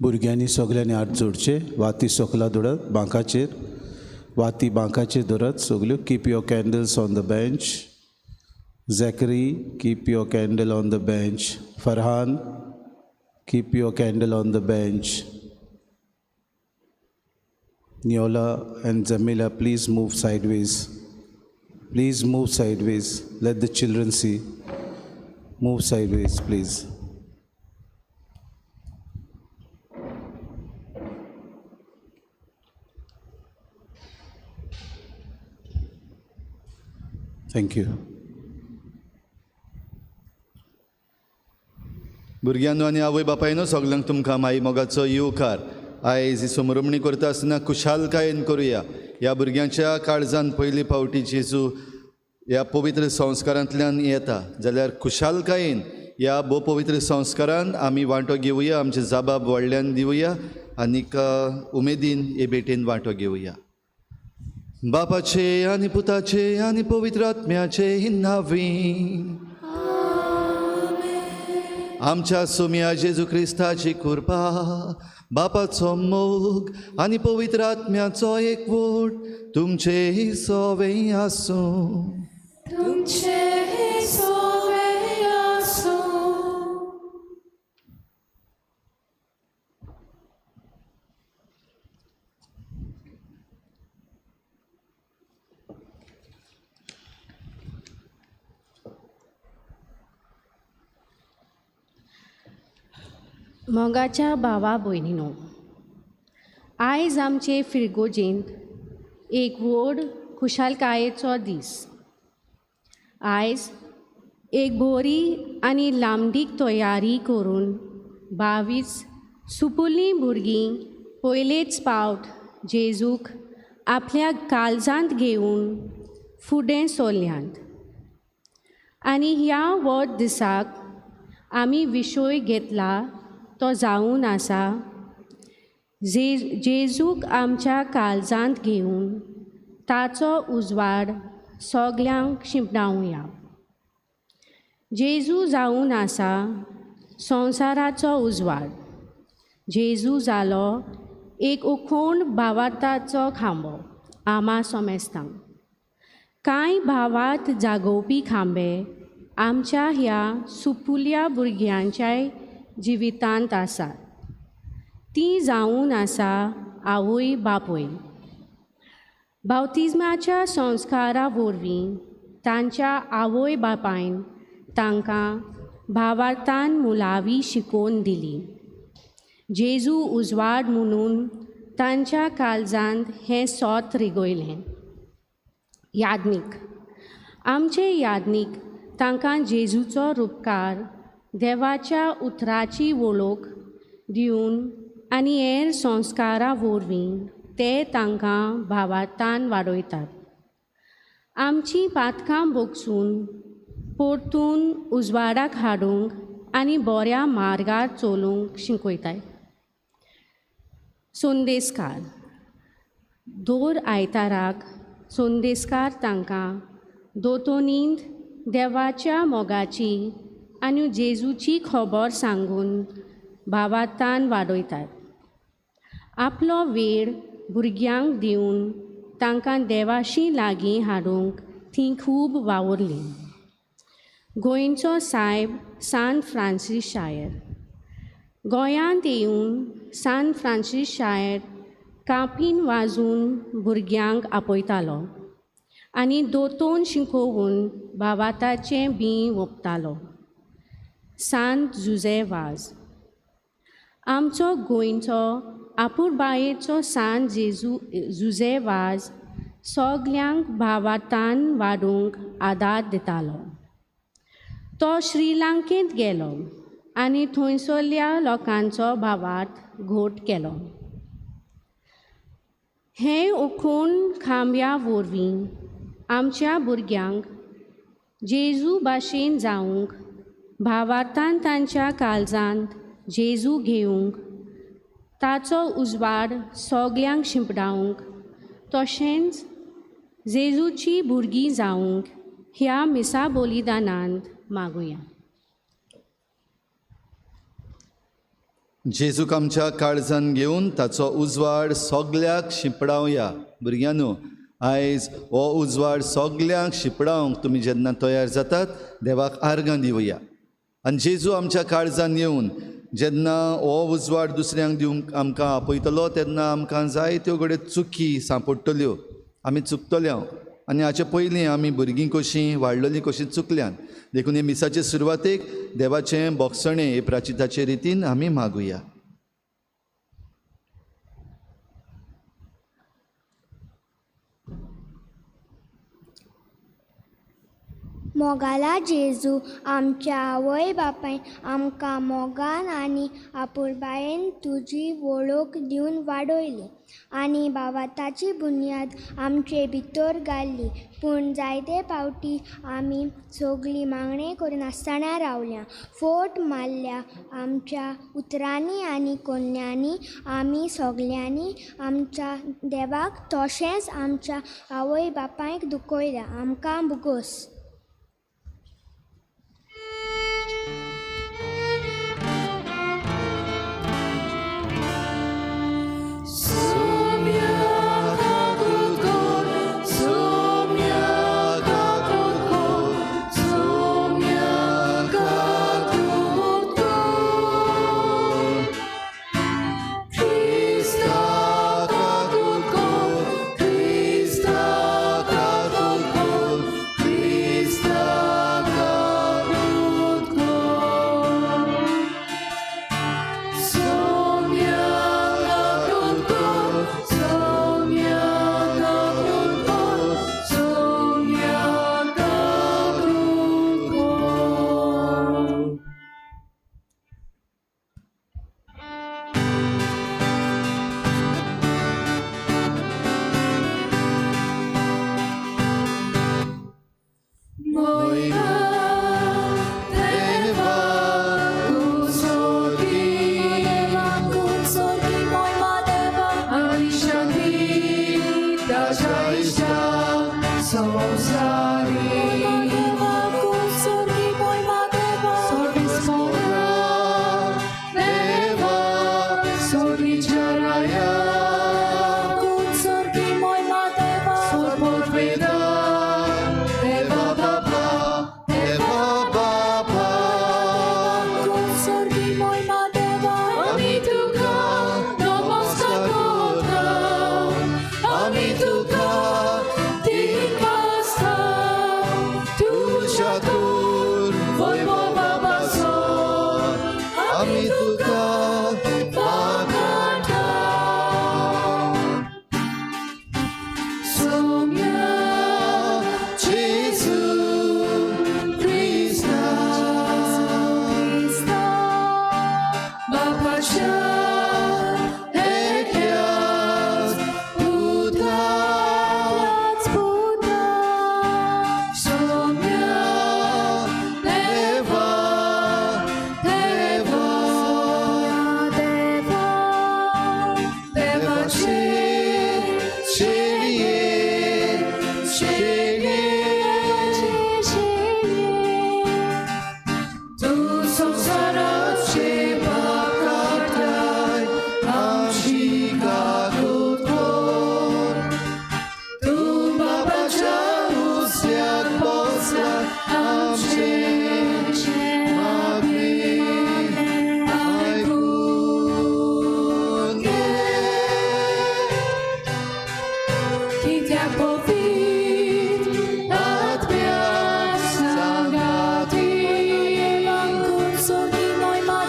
भुरग्यांनी सगल्यांनी हात जोडचे, वाती सोकला दवरात बांकाचेर, वाती बांकाचेर दवरात सगल्यो. Keep your candles on the bench. Zachary, keep your candle on the bench. Farhan, keep your candle on the bench. Niola and Jamila, please move sideways. Please move sideways. Let the children see. Move sideways, please. Thank you. भुरग्यांनो आनी आवय बापायनो सगल्यांक तुमकां माई मोगाचो येवकार. आयज ही समरमणी करता आसतना खुशालकायेन करुया. ह्या भुरग्यांच्या काळजान पयली फावटी जेजू ह्या पवित्र संस्कारांतल्यान येता जाल्यार खुशालकायेन ह्या भोव पवित्र संस्कारान आमी वांटो घेवया, आमचे जबाब व्हडल्यान दिवया आनीक उमेदीन हे भेटेन वांटो घेवया. बापाचे आनी पुताचे आनी पवित्र आत्म्याचे नांवी आमच्या सोम्या जेजू क्रिस्ताची कृपा, बापाचो मोग आनी पवित्र आत्म्याचो एकवट तुमचे सवे आसूं. तुमचे सवे आसूं. मोगाच्या भावा भयणीनो, आयज आमचे फिरगोजेंत एक व्हड खुशालकायेचो दीस. आयज एक बरी आनी लांबदीक तयारी करून 22 सुपुल्लीं भुरगीं पयलेच पावट जेजूक आपल्या काळजांत घेवन फुडें सरल्यांत आनी ह्या व्हड दिसाक आमी विशय घेतला तो जावन आसा जेजूक आमच्या काळजांत घेवन ताचो उजवाड सगल्यांक शिंपडावया. जेजू जावन आसा संवसाराचो उजवाड. जेजू जालो एक उखोण भावार्थाचो खांबो आमा सोमेस्तांक. कांय भावार्थ जागोवपी खांबे आमच्या ह्या सुपुल्या भुरग्यांच्याय जिवितांत आसात. ती जावन आसा आवय बापूय. बावतिज्माच्या संस्कारा वरवीं तांच्या आवय बापायन तांकां भावार्थान मुलावी शिकोवन दिली. जेजू उजवाड म्हणून तांच्या काळजांत हें सोत रिगयलें. याज्ञीक आमचे याज्ञीक तांकां जेजूचो रुपकार देवाच्या उतराची वळख दिवन आनी हेर संस्कारां वरवीं ते तांकां भावार्थान वाडयतात. आमचीं पातकां भोगसून परतून उजवाडाक हाडूंक आनी बऱ्या मार्गार चलूंक शिकयताय. संदेसकार दर आयताराक संदेसकार तांकां दोतोनींत देवाच्या मोगाची आनी जेजूची खबर सांगून भावार्थान वाडयतात. आपलो वेळ भुरग्यांक दिवन तांकां देवाशी लागीं हाडूंक तीं खूब वावुरलीं. गोंयचो सायब सान फ्रांसीस शायर गोंयांत येवन सान फ्रांसीस शायर कापीन वाजून भुरग्यांक आपयतालो आनी दोतोन शिकोवन भावार्थाचें बीं ओंपतालो. सांत जुझे वाज आमचो गोंयचो आपुरबायेचो सांत जेजू जुझे वाज सगल्यांक भावार्थान वाडूंक आदार दितालो. तो श्रीलंकेंत गेलो आनी थंयसरल्या लोकांचो भावार्थ घोट केलो. हें उखून खांब्या वरवीं आमच्या भुरग्यांक जेजू भाशेन जावंक भावार्थान तांच्या काळजांत जेजू घेवंक ताचो उजवाड सगल्यांक शिंपडावंक तशेंच जेजूची भुरगीं जावंक ह्या मिसा बलिदानांत मागुया. जेजूक आमच्या काळजान घेवन ताचो उजवाड सगल्याक शिंपडावया. भुरग्यांनो, आयज हो उजवाड सगल्यांक शिंपडावंक तुमी जेन्ना तयार जातात देवाक आर्गां दिवया. आनी जेजू आमच्या काळजान येवन जेन्ना हो उजवाड दुसऱ्यांक दिवंक आमकां आपयतलो तेन्ना आमकां जायत्यो घडये चुकी सांपडटल्यो, आमी चुकतले. आनी हाचे पयलीं आमी भुरगीं कशीं वाडलेलीं कशीं चुकल्यान. देखून हे मिसाचे सुरवातेक देवाचें बोगसणें हे प्राचिताचे रितीन आमी मागुया. मोगाला जेजू आमच्या आवय बापायन आमकां मोगान आनी आपुलबायेन तुजी वळख दिवन वाडयली आनी भावार्थाची बुन्याद आमचे भितर घाल्ली. पूण जायते पावटी आमी सगळीं मागणें करिनासतना रावल्या, फोट मारल्या. आमच्या उतरांनी आनी कोन्यांनी आमी सगल्यांनी आमच्या देवाक तशेंच आमच्या आवय बापायक दुखयल्या. आमकां भोगोस. Ami tuka शेणये, तूं संवसाराचे पाप काडटाय, आमची काकूत कर. तूं बापाच्या उस्याक बसला, आमचें मागणें आयकून घे. कित्याक पवित्र आत्म्या सांगाती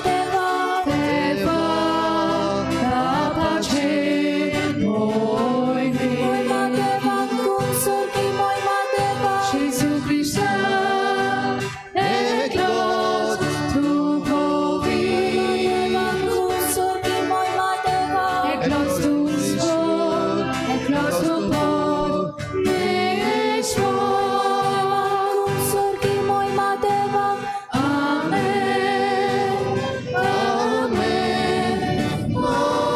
देवा बापाचें मोहिमे. जेजू क्रिस्ता एकलोच तूं पवित्र. एकलोच तूं ईश्वर, एकलोच तूं परमेश्वर. आमेन, आमेन, आमेन.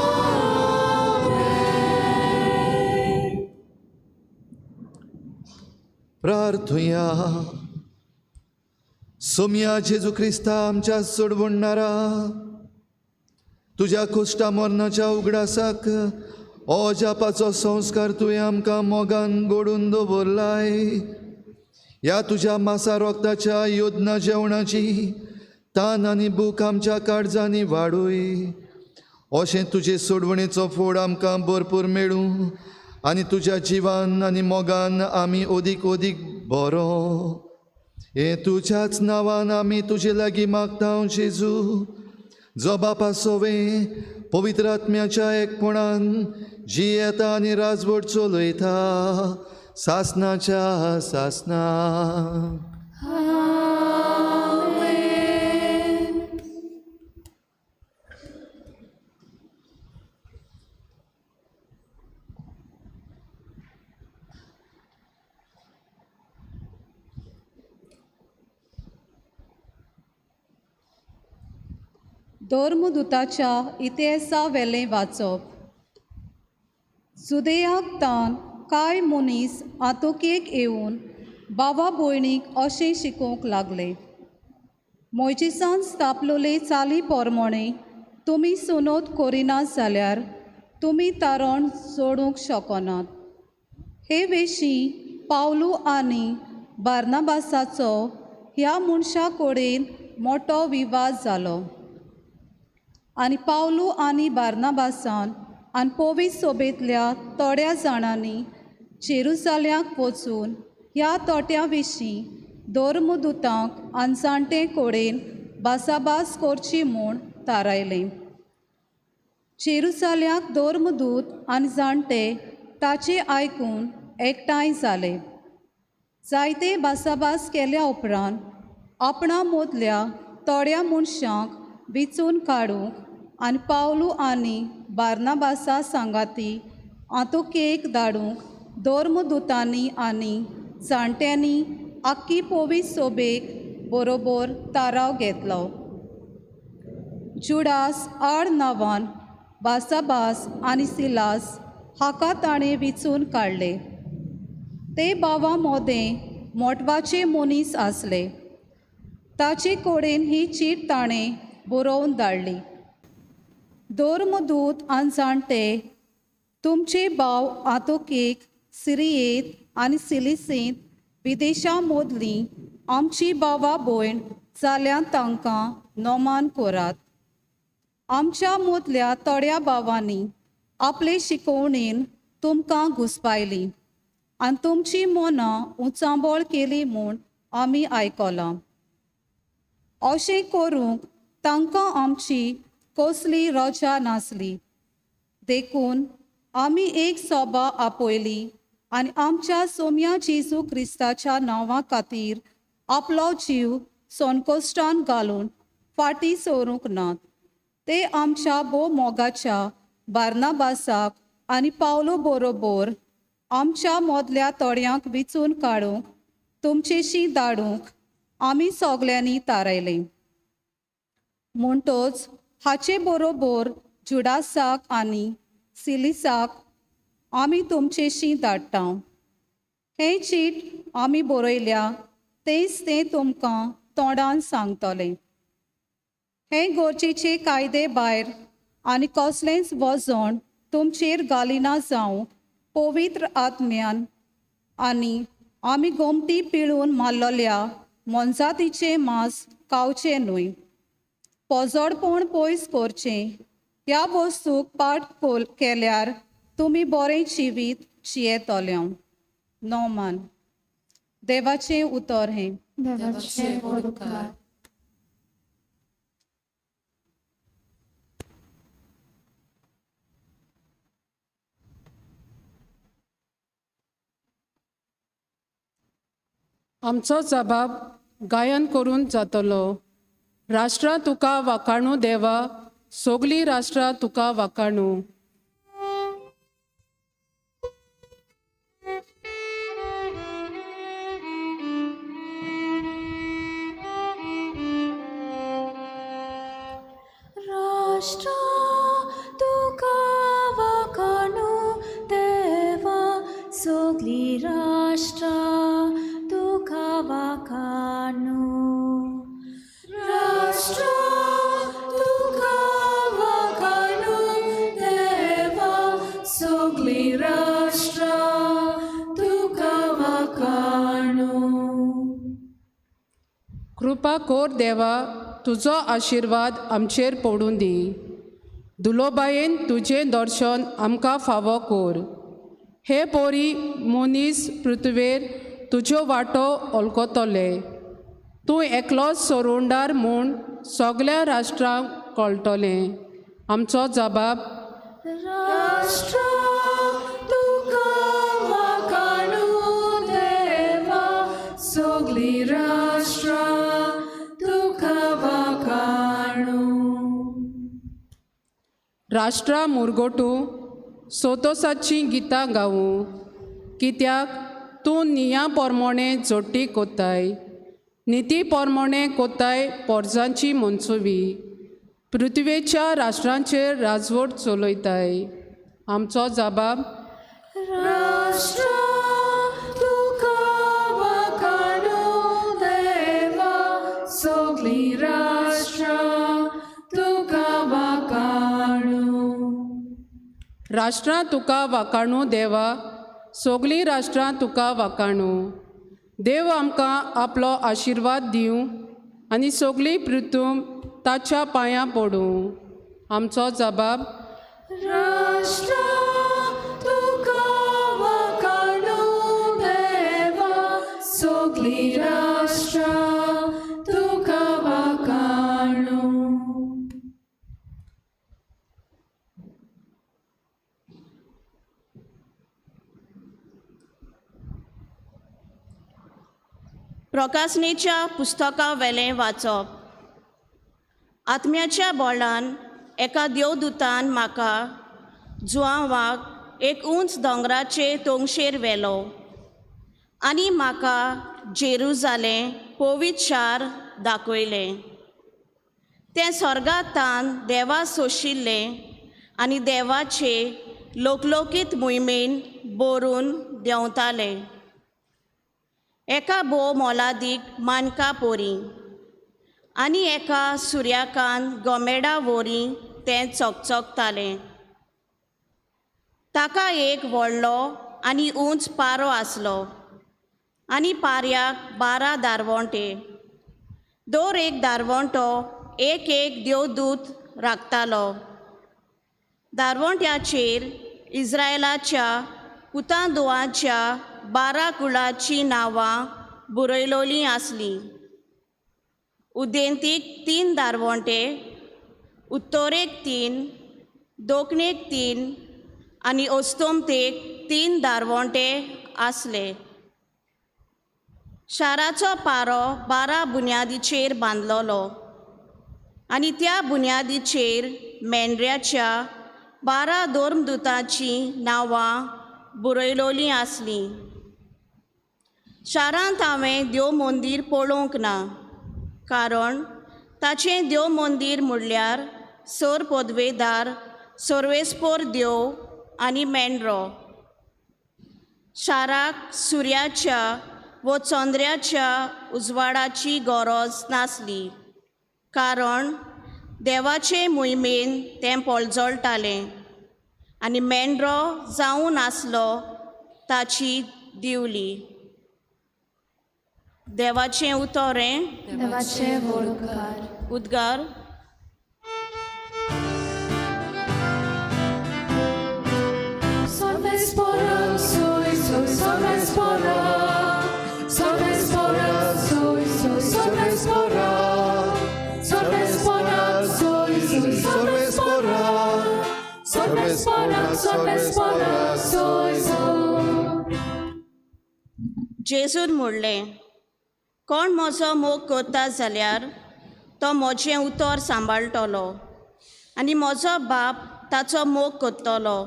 प्रार्थुया. सोमया जेजू क्रिस्ता आमच्या सोडवणणारा, तुज्या कुश्टा मरणाच्या उगडासाक अजापाचो संस्कार तुवें आमकां मोगान गोडून दवरलाय. ह्या तुज्या मासा रोगताच्या योजना जेवणाची तान आनी भूक आमच्या काळजांनी वाडूय. अशें तुजे सोडवणेचो फोड आमकां भरपूर मेळूं आनी तुज्या जिवान आनी मोगान आमी अदीक अदीक बरो. हे तुज्याच नांवान आमी तुजे लागीं मागता जेजू, जो बापा सोवे पवित्र आत्म्याच्या एकपणान जियेता आनी राजवट चलयता सासनाच्या सासना. आमेन. धर्मदुताच्या इतिहासा वेलें वाचप. जुदेयाक तान कांय मनीस आतोकेक येवन बाबा भयणीक अशें शिकोवंक लागले, मोयजेसान स्थापलोले चाली पोरमोणे तुमी सुनोत करिनात जाल्यार तुमी तारण जोडूंक शकनात. हे विशीं पावलू आनी बार्नाबासाचो ह्या मनशा कडेन मोटो विवाद जालो आनी पावलू आनी बार्नाबासान आनी पवित्र सोबेंतल्या थोड्या जाणांनी जेरुजाल्यांक वचून ह्या तोट्या विशीं धर्मदुतांक आनी जाणटे कडेन भासाभास करची म्हूण थारायलें. जेरुजाल्यांक धर्मदूत आनी जाणटे ताचें आयकून एकठांय जाले. जायते भासाभास केल्या उपरांत आपणा मदल्या थोड्या मनशांक विचून काडूंक आनी पावलू आनी बार्नाबासा सांगाती आंतोकेक धाडूंक धर्मदुतांनी आनी जाणट्यांनी आख्खी पवित्र सोबेक बरोबर थाराव घेतलो. जुडास आड नांवान बासाबास आनी सिलास हाका ताणें विचून काडले. ते भावां मोदें मोटवाचे मनीस आसले. ताचे कडेन ही चीट ताणें बरोवन धाडली. धर्मदूत आनी जाणटे तुमचे भाव आतोकेक सिरियेंत आनी सिलिसेंत विदेशां मदलीं आमची भावा भयण जाल्यार तांकां नोमान करात. आमच्या मदल्या थोड्या भावांनी आपले शिकोवणेन तुमकां घुसपायली आनी तुमची मनां उचांबळ केली म्हूण आमी आयकलां. अशें करूंक तांकां आमची कसली रजा नासली, देखून आमी एक सभा आपयली आनी आमच्या सोम्या जेजू क्रिस्ताच्या नांवा खातीर आपलो जीव संकोश्टान घालून फाटीं सरूंक नात. ते आमच्या भोव मोगाच्या बार्नाबासाक आनी पावलो बरोबर आमच्या मदल्या थोड्यांक विचून काडूंक तुमचेशी धाडूंक आमी सगल्यांनी थारायलें. म्हणटोच हाचे बरोबर जुडासाक आनी सिलिसाक आमी तुमचेशी धाडटा. हें चीट आमी बरयल्या तेंच तें तुमकां तोंडान सांगतलें. हे गरजेचे कायदे भायर आनी कसलेंच वजन तुमचेर घालिना जावंक पवित्र आत्म्यान आनी आमी गोमटी पिळून मारलेल्या मोनजातीचें मांस खावचें न्हय. पोजोडपण पयस करचें ह्या वस्तूक पाठ केल्यार तुमी बरें जिवीत जियेतले. नोमान. देवाचें उतर हें. देवाचे उपकार. आमचो जबाब गायन करून जातलो. राष्ट्रां तुका वाखाणू देवा, सगलीं राष्ट्रां तुका वाखाणू. राष्ट्रा तुका वाखाणू देवा, सगलीं राष्ट्रां तुका वाखाणू. राष्ट्रां तुका वाखाणू देवा, सगलीं राष्ट्रां तुका वाखाणू. कृपा कोर देवा, तुजो आशिर्वाद आमचेर पडूं दी. दुलोबायेन तुजें दर्शन आमकां फावो कोर. हे पोरी मनीस पृथ्वेर तुज्यो वाटो ओलकोतले. तूं एकलोच सोरुंडार म्हूण सगल्या राष्ट्रांक कळटलें. आमचो जबाब. राष्ट्रां तुका वाखाणू देवा, सगलीं राष्ट्रां तुका वाखाणू. राष्ट्रां मुरगोटू सोतोसाचीं गितां गावूं, कित्याक तूं निया पोरमोणे जोटी कोत्ताय, निती पोरमोणे कोत्ताय पोरजांची मनसुवी. पृथ्वेच्या राष्ट्रांचेर राजवट चलयताय. आमचो जबाब. राष्ट्रां तुका वाखाणू देवा, सगलीं राष्ट्रां तुका वाखाणू. राष्ट्रां तुका वाखाणू देवा, सगलीं राष्ट्रां तुका वाखाणू. देव आमकां आपलो आशिर्वाद दिवं आनी सगलीं पृथ्वी ताच्या पांयां पडूं. आमचो जबाब. राष्ट्रां तुका वाखाणू देवा, सगलीं राष्ट्रां तुका वाखाणू. प्रकासनेच्या पुस्तका वेलें वाचप. आत्म्याच्या बोळान एका देवदूतान म्हाका जुआंवाक एक उंच दोंगराचे तोंगशेर व्हेलो आनी म्हाका जेरुजालें पवित्र शार दाखयलें. तें स्वर्गांतान देवा सोशिल्लें आनी देवाचे लोकलोकीत मोहिमेन बोरून देंवतालें. एका भोव मोलादीक मानका पोरी आनी एका सुर्याकान गोमेडा वोरी तें चकचकतालें. ताका एक व्हडलो आनी उंच पारो आसलो आनी पाऱ्याक 12 दारवंटे. दर एक दारवंटो एक एक देवदूत राखतालो. दारवंट्याचेर इस्रायलाच्या पुतांदुवांच्या 12 कुळाचीं नांवां बरयलोलीं आसलीं. उदेंतीक 3 दारवंटे, उत्तरेक 3, दक्षिणेक 3 आनी अस्तंतेक 3 दारवंटे आसले. शाराचो पारो 12 बुन्यादीचेर बांदलोलो आनी त्या बुन्यादीचेर मेंढऱ्याच्या 12 धर्मदूतांचीं नांवां बरयलोलीं आसलीं. शारांत हांवें देव मंदीर पळोवंक ना, कारण ताचें देव मंदीर म्हणल्यार सर पदवेदार सर्वेस्पोर देव आनी मेंढरो. शाराक सुर्याच्या वो चंद्र्याच्या उजवाडाची गरज नासली, कारण देवाचे मोहिमेन तें पळजळटालें आनी मेंढरो जावन आसलो ताची दिवली. देवाचें उतर हें. देवाचे व्हड उपकार. उद्गार. Solves soy, soy, solves pora. Solves pora, soy, soy, solves pora. Solves pora, soy, soy, solves pora. Solves pora, solves pora, soy, soy. जेजून म्हणलें, कोण म्हजो मोग करता जाल्यार तो म्हजें उतर सांबाळटलो आनी म्हजो बाप ताचो मोग करतलो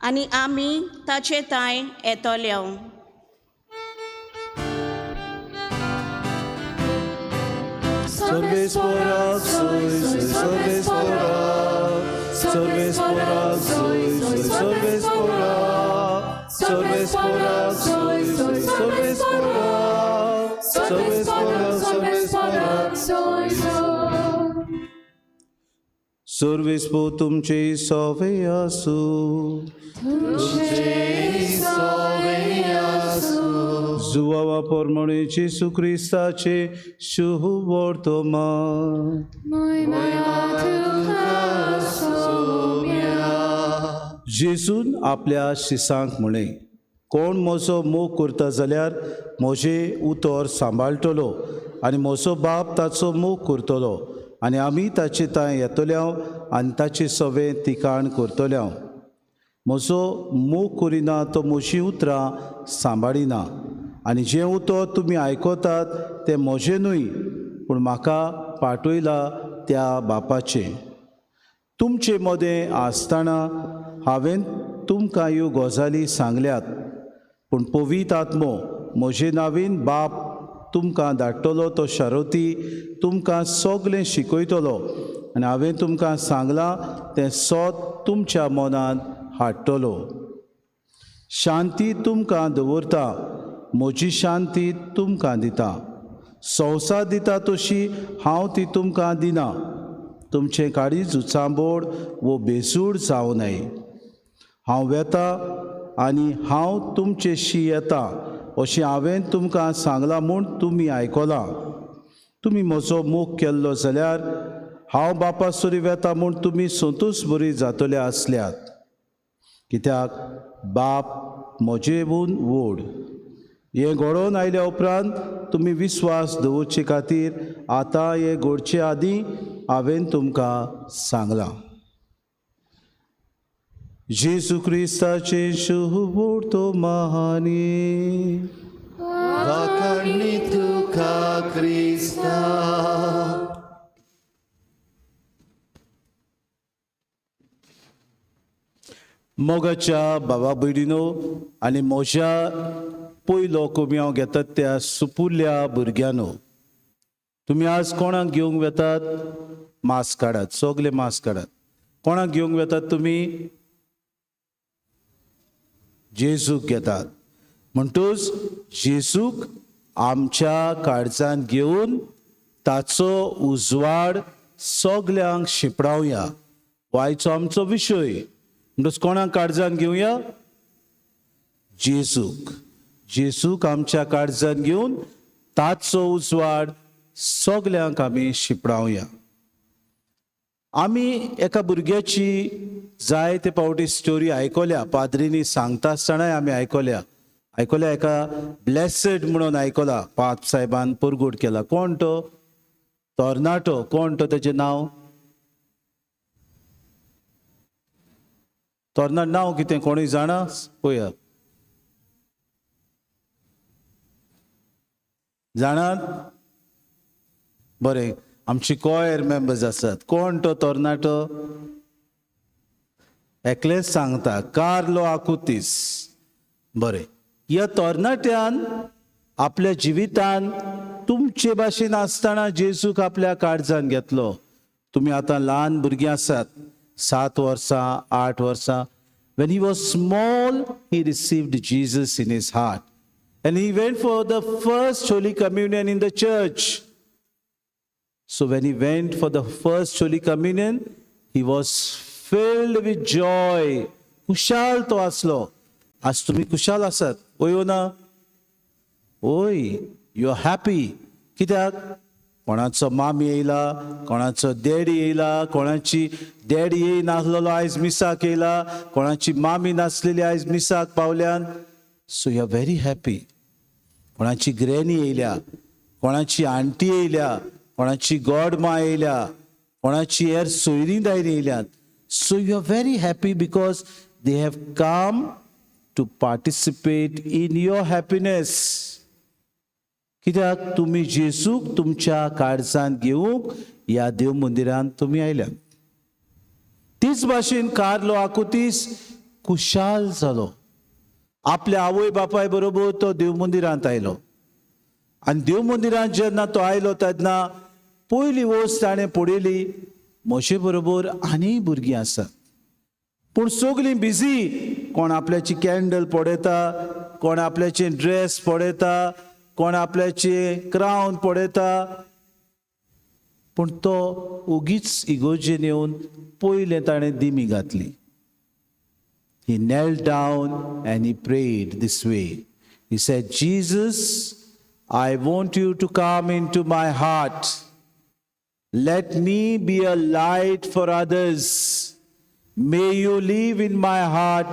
आनी आमी ताचे तांय येतले. Solves pora, soy, soy, solves pora. Solves pora, soy, soy, solves pora. Solves pora, soy, soy, solves pora. Solves pora, solves pora, soy, soy. सर्वेस्पो तुमचे सोवे आसूं. जुवावा पोरमणे जेसू क्रिस्ताचे शुभ वर्तमान. मोहिमा तुका सोम्या. जेजून आपल्या शिसांक म्हळें, कोण म्हजो मोग करता जाल्यार म्हजें उतर सांबाळटलो आनी म्हजो बाप ताचो मोग करतलो आनी आमी ताचे तांय येतले आनी ताचे सवें तिकाण करतले. म्हजो मोग करिना तो म्हजीं उतरां सांबाळिना आनी जें उतर तुमी आयकतात तें म्हजें न्हय, पूण म्हाका पाठयला त्या बापाचें. तुमचे मदें आसतना हांवें तुमकां ह्यो गजाली सांगल्यात, पूण पवित्र आत्मो म्हजे नांवान बाप तुमकां धाडटलो तो शारोती तुमकां सगलें शिकयतलो आनी हांवें तुमकां सांगलां तें सोद तुमच्या मनांत हाडटलो. शांती तुमकां दवरता, म्हजी शांती तुमकां दिता. संवसार दिता तशी हांव ती तुमकां दिना. तुमचें काळीज उचांबोड वो बेसूड जावं नये. हांव वेता आनी हांव तुमचेशी येता अशें हांवें तुमकां सांगलां म्हूण तुमी आयकलां. तुमी म्हजो मोग केल्लो जाल्यार हांव बापा सरी वेता म्हूण तुमी संतोश बरी जातले आसल्यात, कित्याक बाप म्हजेहून व्हड. हें घडोवन आयल्या उपरांत तुमी विस्वास दवरचे खातीर आतां हें घडचे आदीं हांवें तुमकां सांगलां. जेजू क्रिस्ताचें शुभ वर्तमान. वाखाणणी तुका क्रिस्ता. मोगाच्या बाबा भयणीनो आनी म्हज्या पयलो कोमियांव घेतात त्या सुपुरल्या भुरग्यांनो, तुमी आज कोणाक घेवंक वेतात? मास्क काडात, सगले मास्क काडात. कोणाक घेवंक वेतात तुमी? जेजूक घेतात. म्हणटूच जेजूक आमच्या काळजान घेवन ताचो उजवाड सगल्यांक शिंपडावया. हो आयचो आमचो विशय. म्हणटूच कोणाक काळजान घेवया? जेजूक. जेजूक आमच्या काळजान घेवन ताचो उजवाड सगल्यांक आमी शिंपडावया. आमी एका भुरग्याची जायते फावटी स्टोरी आयकल्या, पाद्रींनी सांगता आसतनाय आमी आयकल्या. आयकल्या एका ब्लेसड म्हणून आयकला, पाप साहेबान परगट केला. कोण तो? तरणाटो. कोण तो? तेजें नांव? तरणाट नांव कितें कोणूय जाणा? पळया, जाणात? बरें, आमची कॉयर मेंबर्स आसात. कोण तो तरणाटो? एकलेच सांगता, कार्लो आकुतीस. बरें, ह्या तरणाट्यान आपल्या जिवितान तुमचे भाशेन आसतना जेजूक आपल्या काळजान घेतलो. तुमी आतां ल्हान भुरगीं आसात, 7 वर्सां 8 वर्सां. When he was small, he received Jesus in his heart. And he went for the first Holy Communion in the church. So when he went for the first Holy Communion, he was filled with joy. खुशाल तो आसलो. आज तुमी खुशाल आसात, वय ना? ओय, you are happy. कित्याक? कोणाचो मामी येयला, कोणाचो डॅडी येयला, कोणाची डॅडी येयनासलेलो आयज मिसाक येयला, कोणाची मामी नासलेली आयज मिसाक पावल्यान. So you are very happy. कोणाची ग्रॅनी येयल्या, कोणाची आंटी येयल्या, कोणाची गॉडमा येयल्या, कोणाची हेर सोयरीं दायरीं येयल्यात. So you are very happy because they have come to participate in your happiness. कित्याक? तुमी जेजूक तुमच्या काळजांत घेवंक ह्या देव मंदिरांत तुमी आयल्यात. तीच भाशेन कार्लो आकुतीस खुशाल जालो. आपल्या आवय बापाय बरोबर तो देव मंदिरांत आयलो आनी देव मंदिरांत जेन्ना तो आयलो तेन्ना पयली वस्त ताणें पळयली, म्हजे बरोबर आनी भुरगीं आसात, पूण सगळीं बिजी. कोण आपल्याची कॅन्डल पळयता, कोण आपल्याचे ड्रेस पळयता, कोण आपल्याचे क्रावन पळयता, पूण तो ओगीच इगोर्जेन येवन पयलें ताणें दिमी घातली. He knelt down and he prayed this way. He said, "Jesus, I want you to come into my heart. Let me be a light for others. May you live in my heart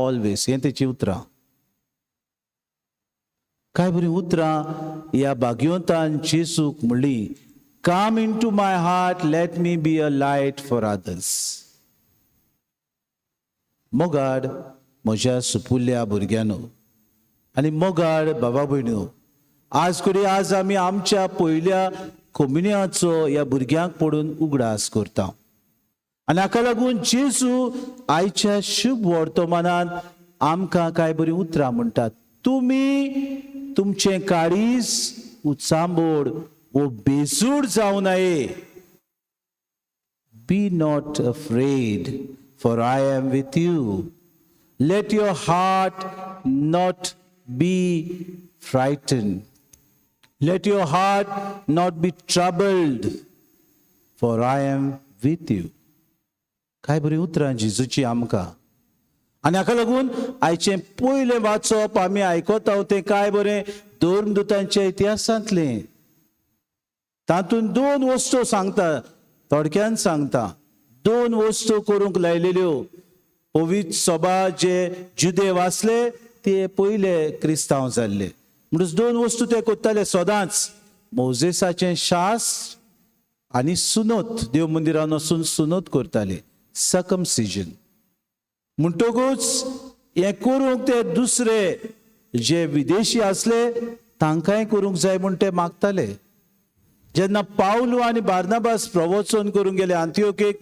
always." हें तेची उतरां. काय बरीं उतरां ह्या भाग्यवंतान जेजूक म्हणली, "Come into my heart, let me be a light for others." मोगाड म्हज्या सुपुल्ल्या भुरग्यांनो आनी मोगाड बाबा भयण्यो, आज कडेन आज आमी आमच्या पयल्या कोमिन्याचो ह्या भुरग्यांक पडून उगडास करता आनी हाका लागून जेजू आयच्या शुभ वर्तमानान आमकां कांय बरीं उतरां म्हणटात, तुमी तुमचें काळीज उचांबोड वो बेजूड जावं नये. Be not afraid, for I am with you. Let your heart not be frightened. Let your heart not be troubled, for I am with you. काय बरीं उतरां जेजूची आमकां. आनी हाका लागून आयचें पयलें वाचप आमी आयकता तें काय बरें धर्मदुतांच्या इतिहासांतलें. तातूंत दोन वस्तू सांगता, थोडक्यान सांगता. दोन वस्तू करूंक लायलेल्यो पवित्र सभा. जे जुदेव आसले ते पयले क्रिस्तांव जाल्ले, म्हणून दोन वस्तू ते करताले सदांच, मोजेसाचें शास्त्र आनी सुनोत. देव मंदिरान वचून सुनोत करताले, सर्कमसिजन. म्हणटकूच हें करूंक ते दुसरे जे विदेशी आसले तांकांय करूंक जाय म्हूण ते मागताले. जेन्ना पावलू आनी बार्नाबास प्रवचन करूंक गेले आंतियोकेक,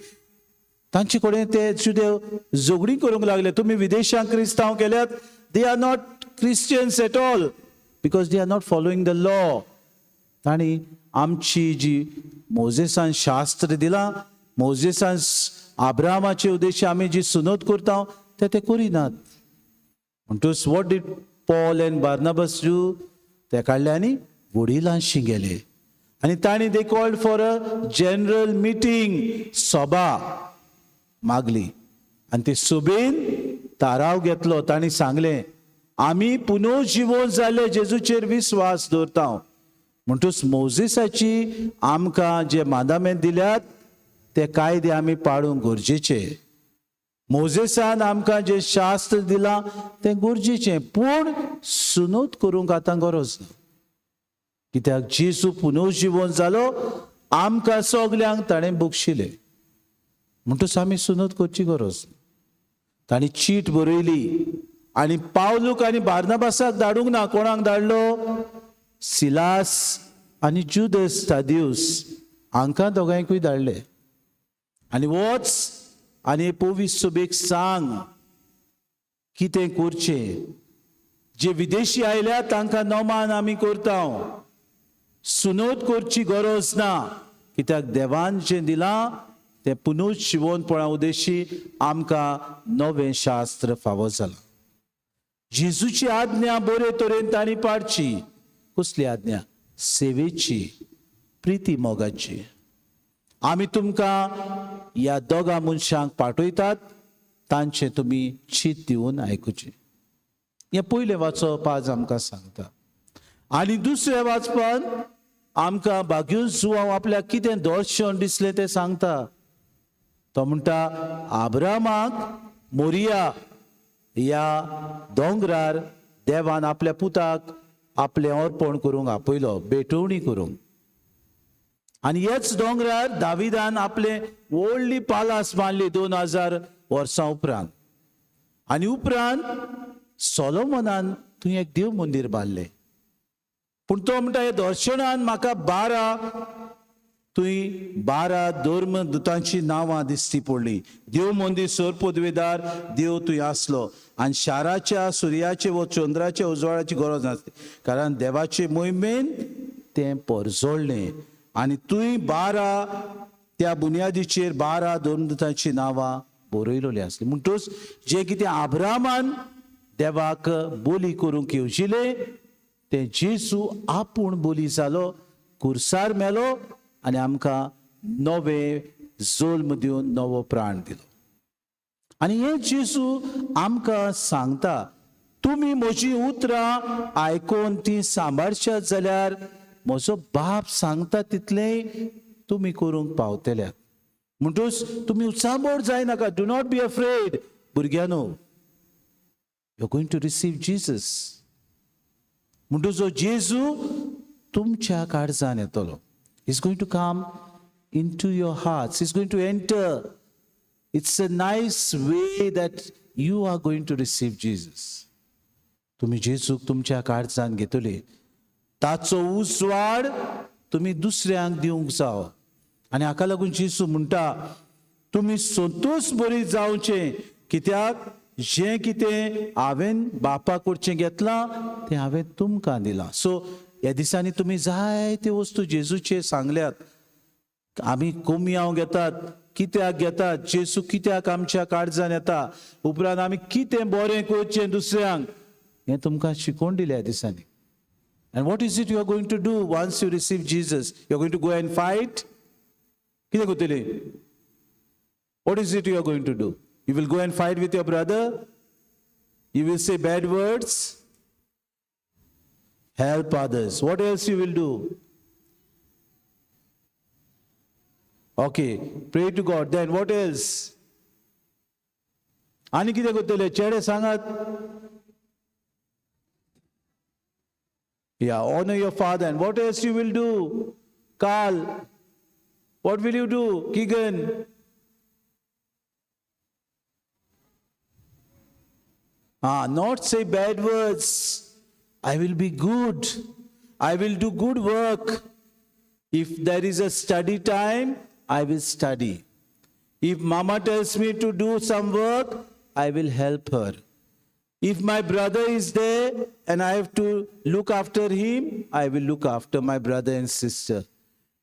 तांचे कडेन ते जुदेव झगडीं करूंक लागले, तुमी विदेशांक क्रिस्तांव केल्यात, they are not Christians at all because they are not following the law. तांणी आमची जी मोजेसान शास्त्र दिलां, मोजेसान आब्रामाचे उद्देश आमी जी सुनत करता ते ते करिनात. म्हणटूच what did Paul and Barnabas do? ते काडले आनी वडिलांशी गेले आनी तांणी they called for a general meeting, सभा मागली आनी ते सभेन थाराव घेतलो. तांणी सांगलें, आमी पुनर्जिवोन जाले जेजूचेर विस्वास दवरता, म्हणटूच मोजेसाची आमकां जे मादामेंत दिल्यात ते कायदे आमी पाळूंक गरजेचे. मोजेसान आमकां जें शास्त्र दिलां तें गरजेचें, पूण सुनोत करूंक आतां गरज ना, कित्याक जेजू पुनर्जिवोन जालो, आमकां सगल्यांक ताणें बक्षिलें, म्हणटूच आमी सुनोत करची गरज ना. तांणी चीट बरयली आनी पावलूक आनी बार्नाबासाक धाडूंक ना. कोणाक धाडलो? सिलास आनी जुदस तादियूस हांकां दोगांयकूय धाडले आनी वच आनी पवित्र सभेक सांग कितें करचें. जे विदेशी आयल्या तांकां नमान आमी करता, सुनोत करची गरज ना, कित्याक देवान जें दिलां तें पुनूच शिवोनपणा उद्देशी आमकां नवें शास्त्र फावो जालां. जेजूची आज्ञा बरे तरेन तांणी पाळची. कसली आज्ञा? सेवेची, प्रिती मोगाची. आमी तुमकां ह्या दोगां मनशांक पाठयतात, तांचें तुमी चीत दिवन आयकुचें. हें पयलें वाचप आज आमकां सांगता. आनी दुसऱ्या वाचपान आमकां बाग्यूस जुवांव आपल्याक कितें दर्शन दिसलें तें सांगता. तो म्हणटा आब्रामाक मोरिया ह्या दोंगरार देवान आपल्या पुताक आपलें अर्पण करूंक आपयलो, भेटवणी करूंक. आनी ह्याच दोंगरार दाविदान आपलें व्हडली पालास बांदली 2000 वर्सां उपरांत. आनी उपरांत सोलोमनान थंय एक देव मंदीर बांदलें. पूण तो म्हणटा ह्या दर्शनान म्हाका 12 थंय 12 धर्मदुतांची नांवां दिसती पडली. देव मंदीर सर पदवेदार देव थंय आसलो आनी शाराच्या सुर्याचे व चंद्राच्या उजवाडाची गरज नासली, कारण देवाचे मोहिमेन तें परजळ्ळें. आनी थंय 12 त्या बुन्यादीचेर 12 धर्मदुतांची नांवां बरयलेली आसली. म्हणटूच जें कितें आब्रामान देवाक बोली करूंक येवजिलें तें जेजू आपूण बोली जालो, कुर्सार मेलो आनी आमकां नवें जल्म दिवन नवो प्राण दिलो. आनी हें जेजू आमकां सांगता, तुमी म्हजी उतरां आयकून ती सांबाळशात जाल्यार म्हजो बाप सांगता तितलेंय तुमी करूंक पावतल्यात. म्हणटूच तुमी उचांबळ जायनाका. Do not be afraid भुरग्यांनो, you are going to receive Jesus. म्हणटूच जो जेजू तुमच्या काळजान येतलो. He's going to come into your hearts. He's going to enter. It's a nice way that you are going to receive Jesus. तुमी जेजूक तुमच्या काळजान घेतले, ताचो उजवाड तुमी दुसऱ्यांक दिवंक जावो. आनी हाका लागून जेजू म्हणटा तुमी संतोष बरी जावचें, कित्याक जें कितें हांवें बापा कडचें घेतलां तें हांवें तुमकां दिलां. सो ह्या दिसांनी तुमी जायते वस्तू जेजूचे सांगल्यात. आमी कोमयांव घेतात, कित्याक घेतात, जेजू कित्याक आमच्या काळजान येता, उपरांत आमी कितें बरें करचें दुसऱ्यांक, हें तुमकां शिकोवन दिलें ह्या दिसांनी. And what is it you are going to do once you receive Jesus? You are going to go and fight? कितें करतली? What is it you are going to do? You will go and fight with your brother? You will say bad words? Help others. What else you will do? Okay, pray to God. Then what else? आनी कितें करतले? चेडे सांगात. Yeah, honor your father. And what else you will do? Carl, what will you do? Keegan? Not say bad words. I will be good. I will do good work. If there is a study time, I will study. If mama tells me to do some work, I will help her. If my brother is there and I have to look after him, I will look after my brother and sister.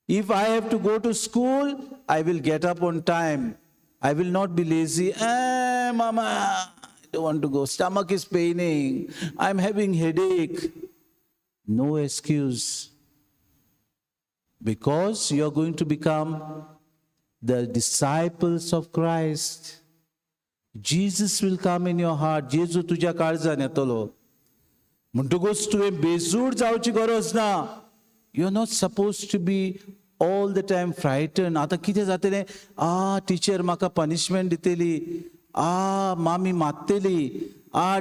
If I have to go to school, I will get up on time. I will not be lazy. Mama, I don't want to go. Stomach is paining. I'm having headache. No excuse. Because you are going to become the disciples of Christ. Jesus will come in your heart. जेजू तुज्या काळजान येतलो. म्हणटकूच तुवें बेजूड जावची गरज ना. You are not supposed to be all the time frightened. आतां कितें जातलें? टिचर म्हाका पनिशमेंट दितली, मामी मारतली,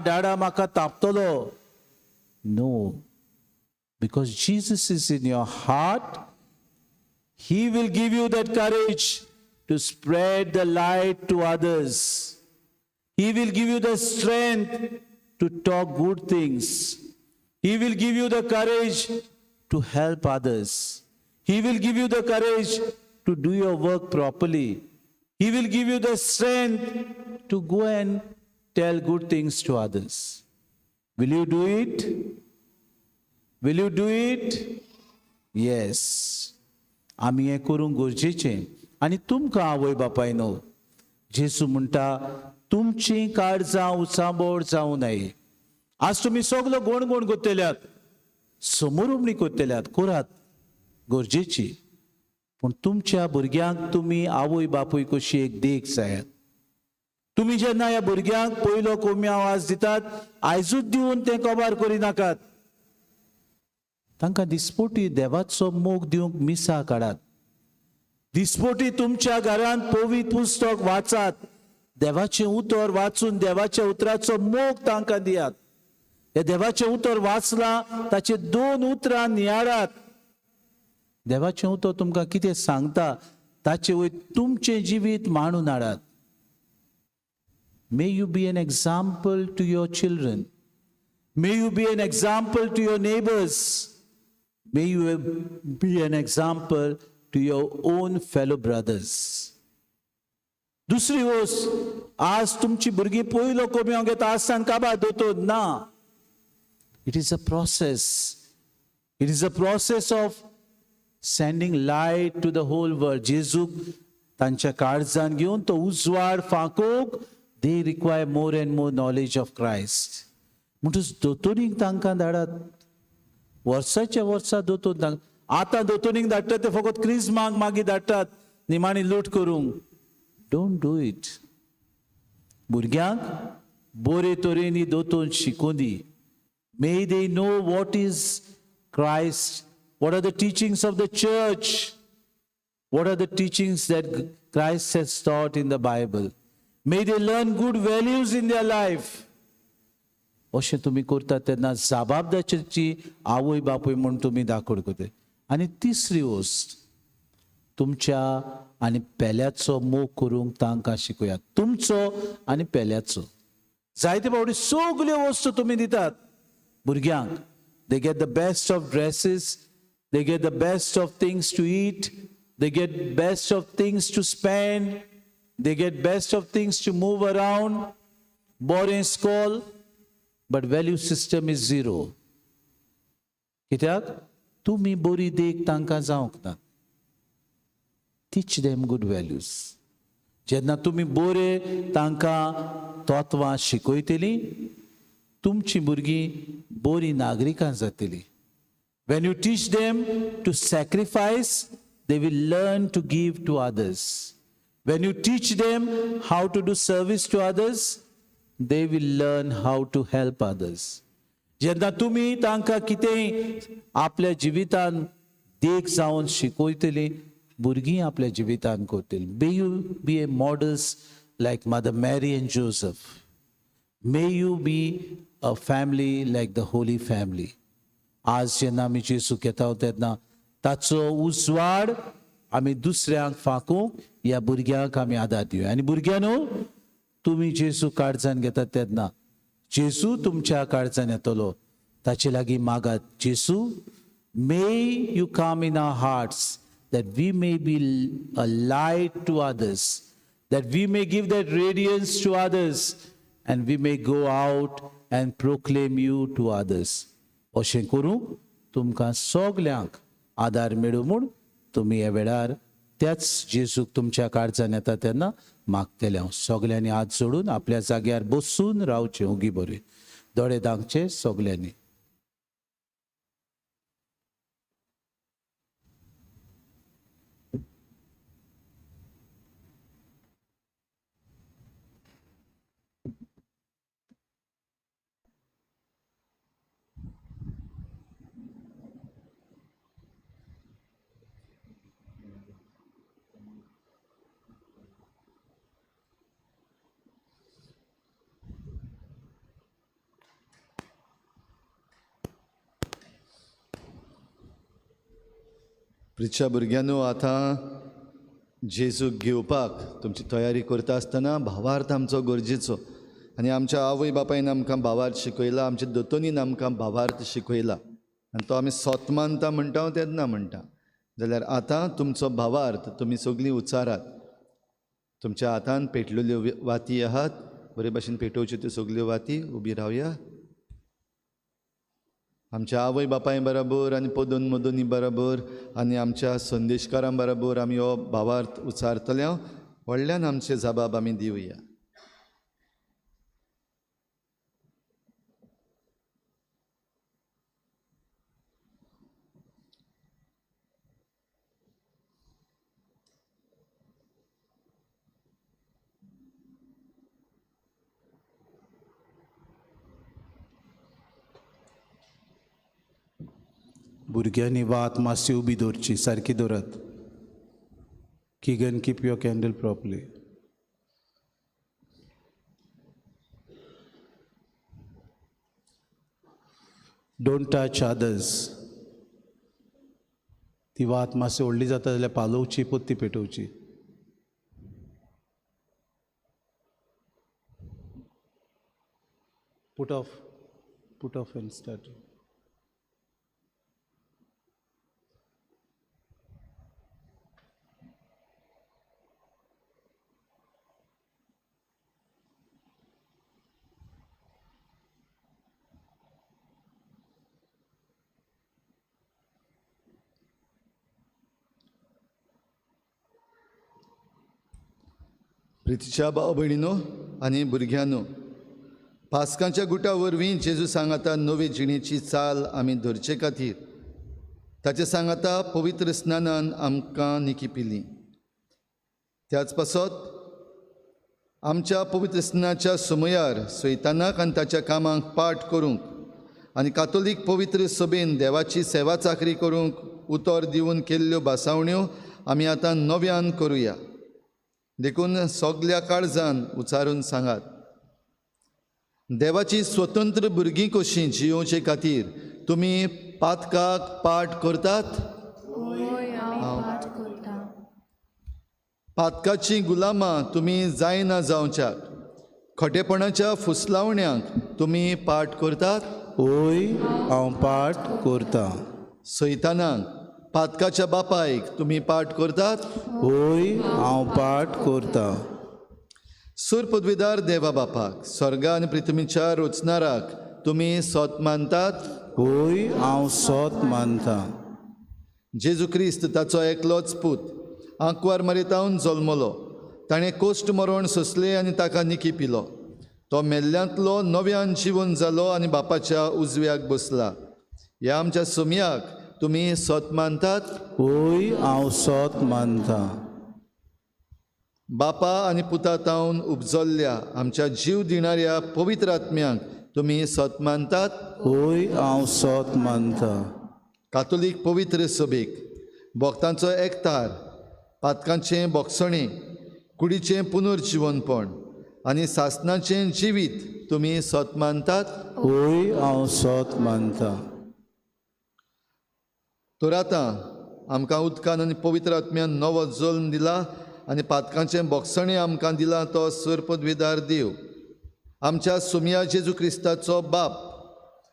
डाडा म्हाका तापतलो. No, because Jesus is in your heart. He will give you that courage to spread the light to others. He will give you the strength to talk good things. He will give you the courage to help others. He will give you the courage to do your work properly. He will give you the strength to go and tell good things to others. Will you do it? Will you do it? Yes. आमी हें करूंक गरजेचें. आनी तुमकां आवय बापायनो, जेजू म्हणटा तुमचीं काळजां उचांबळ जावं नये. आज तुमी सगलो गोण गोण कोत्तेल्यात, समोरुमणी कोत्तेल्यात, करात गरजेची, पूण तुमच्या भुरग्यांक तुमी आवय बापूय कशी एक देख जायात. तुमी जेन्ना ह्या भुरग्यांक पयलो कोमी आवाज दितात, आयजूच दिवन तें कबार करिनाकात. तांकां दिसपोटी देवाचो मोग दिवंक मिसां काडात. दिसपोटी तुमच्या घरांत पवित्र पुस्तक वाचात, देवाचें उतर वाचून देवाच्या उतराचो मोग तांकां दियात. हे देवाचें उतर वाचलां ताचे दोन उतरां नियाळात. देवाचें उतर तुमकां कितें सांगता ताचे वयर तुमचें जिवीत मांडून हाडात. May you be an example to your children. May you be an example to your neighbours. May you be an example to your own fellow brothers. दुसरी गोश्ट, आज तुमची भुरगीं पयलो कमी घेता आसतना काबार दोतोर ना. It is a process. It is a process of sending light to the whole world. जेजूक तांच्या काळजान घेवन तो उजवाड फांकोवंक they require more and more knowledge of Christ. म्हणटच दोतोरीक तांकां धाडात. वर्साच्या वर्सा दोतोर तांकां आतां दोतोरीक धाडटात ते फकत क्रिजमाक मागीर धाडटात निमाणी लूट करूंक. Don't do it. भुरग्यांक बरे तरेन दोतोर शिकोवं दी. May they know what is Christ, what are the teachings of the church, what are the teachings that Christ has taught in the Bible. May they learn good values in their life. अशें तुमी करतात तेन्ना जबाबदारीची आवय बापूय म्हूण तुमी दाखोड करतात. आनी तिसरी वस्त, तुमच्या आनी पेल्याचो मोग करूंक तांकां शिकयात. तुमचो आनी पेल्याचो. जायते फावटी सगल्यो वस्तू तुमी दितात भुरग्यांक. They get the best of dresses, they get the best of things to eat, they get best of things to spend, they get best of things to move around, बरें school, but value system is zero. कित्याक तुमी बरी देख तांकां जावंक ना. Teach them good values. जेन्ना तुमी बरे तांकां तत्वां शिकयतलीं, तुमची भुरगीं बरीं नागरिकां जातलीं. When you teach them to sacrifice, they will learn to give to others. When you teach them how to do service to others, they will learn how to help others. जेन्ना तुमी तांकां कितेंय आपल्या जिवितान देख जावन शिकयतलीं, भुरगीं आपल्या जिवितान करतलीं. May you be a models like Mother Mary and Joseph. May you be a family like the Holy Family. आज जेन्ना आमी जेजूक घेता तेन्ना ताचो उजवाड आमी दुसऱ्यांक फांकूंक ह्या भुरग्यांक आमी आदार दिवया. आनी भुरग्यांनो, तुमी जेजू काळजान घेतात तेन्ना जेजू तुमच्या काळजान येतलो. ताचे लागीं मागात, जेजू, may you come in our hearts that we may be a light to others, that we may give that radiance to others, and we may go out and proclaim you to others. अशें करूंक तुमकां सगल्यांक आदार मेळूं म्हूण तुमी ह्या वेळार त्याच जेजूक तुमच्या काळजान येता तेन्ना मागतले हांव. सगल्यांनी हात जोडून आपल्या जाग्यार बसून रावचें, ओगी बरें दोळे धांपचे सगल्यांनी. प्रिच्या भुरग्यांनो, आतां जेजूक घेवपाक तुमची तयारी करता आसतना भावार्थ आमचो गरजेचो. आनी आमच्या आवय बापायन आमकां भावार्थ शिकयला, आमच्या दोतोनीन आमकां भावार्थ शिकयला, आनी तो आमी सोत मानता म्हणटा तेन्ना म्हणटा. जाल्यार आतां तुमचो भावार्थ तुमी सगळीं उच्चारात. तुमच्या हातान पेटलेल्यो वाती आहात, बरे भाशेन पेटोवच्यो त्यो सगल्यो वाती. उबी रावया. आमच्या आवय बापाय बराबर आनी पदोन मदोनी बराबर आनी आमच्या संदेशकारां बराबर आमी हो भावार्थ उचारतले. व्हडल्यान आमचे जबाब आमी दिवया. भुरग्यांनी वात मातशी उबी दवरची, सारकी दवरात. Keegan, keep your candle properly. Don't touch others. ती वात मातशी व्हडली जाता जाल्यार पालोवची, पोत्ती पेटोवची. Put off, put off and start. प्रितीच्या भाव भयणीनो आनी भुरग्यांनो, पास्कांच्या गुटा वरवीं जेजू सांगाता नवे जिणेची चाल आमी धरचे खातीर ताचे सांगाता पवित्र स्नानान आमकां निकी पिली. त्याच पासत आमच्या पवित्र स्नानाच्या समयार सैतानाक आनी ताच्या कामांक पाठ करूंक आनी कातोलीक पवित्र सभेन देवाची सेवा चाकरी करूंक उतर दिवन केल्ल्यो भासावण्यो आमी आतां नव्यान करुया. देखून सगल्या काळजान उचारून सांगात, देवाची स्वतंत्र भुरगीं कशीं जियोवचे खातीर तुमी पातकाक पाठ करतात? पातकाचीं गुलामां तुमी जायना जावच्याक खोटेपणाच्या फुसलावण्यांक तुमी पाठ करतात? होय, हांव पाठ करतां. सैतानाक, पातकाच्या बापायक तुमी पाठ करतात? होय, हांव पाठ करतां. सूर पदवीदार देवा बापाक, स्वर्गा आनी पृथ्वीच्या रचणाराक तुमी सोत मानतात? होय, हांव सोत मानतां. जेजू क्रिस्त ताचो एकलोच पूत आंकवार मरेतावन जल्मलो. ताणें कोश्ट मरण सोंसलें आनी ताका निकी पिलो. तो मेल्ल्यांतलो नव्यान जिवन जालो आनी बापाच्या उजव्याक बसला. ह्या आमच्या सोमयाक तुमी सोत मानतात? होय, हांव सोत मानतां. बापा आनी पुता तावन उपजल्ल्या आमच्या जीव दिणाऱ्या पवित्र आत्म्यांक तुमी सोत मानतात? होय, हांव सोत मानतां. कातोलीक पवित्र सभेक, भक्तांचो एकतार, पातकांचें बोगसणें, कुडीचें पुनर्जिवनपण आनी सासनाचें जिवीत तुमी सोत मानतात? होय, हांव सोत मानतां. तर आतां आमकां उदकान आनी पवित्र आत्म्यान नवो जल्म दिला आनी पातकांचें बोगसणें आमकां दिलां तो सरपदवीदार देव आमच्या सोमया जेजू क्रिस्ताचो बाप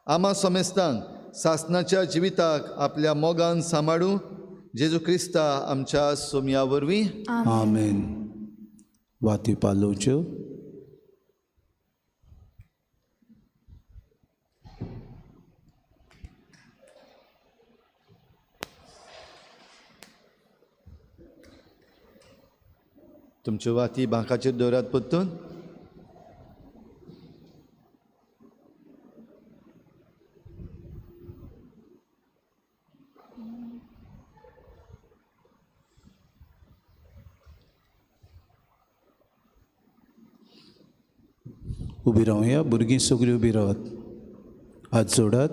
आमा समेस्तांक सासनाच्या जिविताक आपल्या मोगान सांबाळूं. जेजू क्रिस्ता आमच्या सोमया वरवीं. आमेन. वाती पालोवच्यो. तुमच्यो वाती बांकाचेर दवरात परतून. उबी रावया, भुरगीं सगळीं उबी रावात, हात जोडात.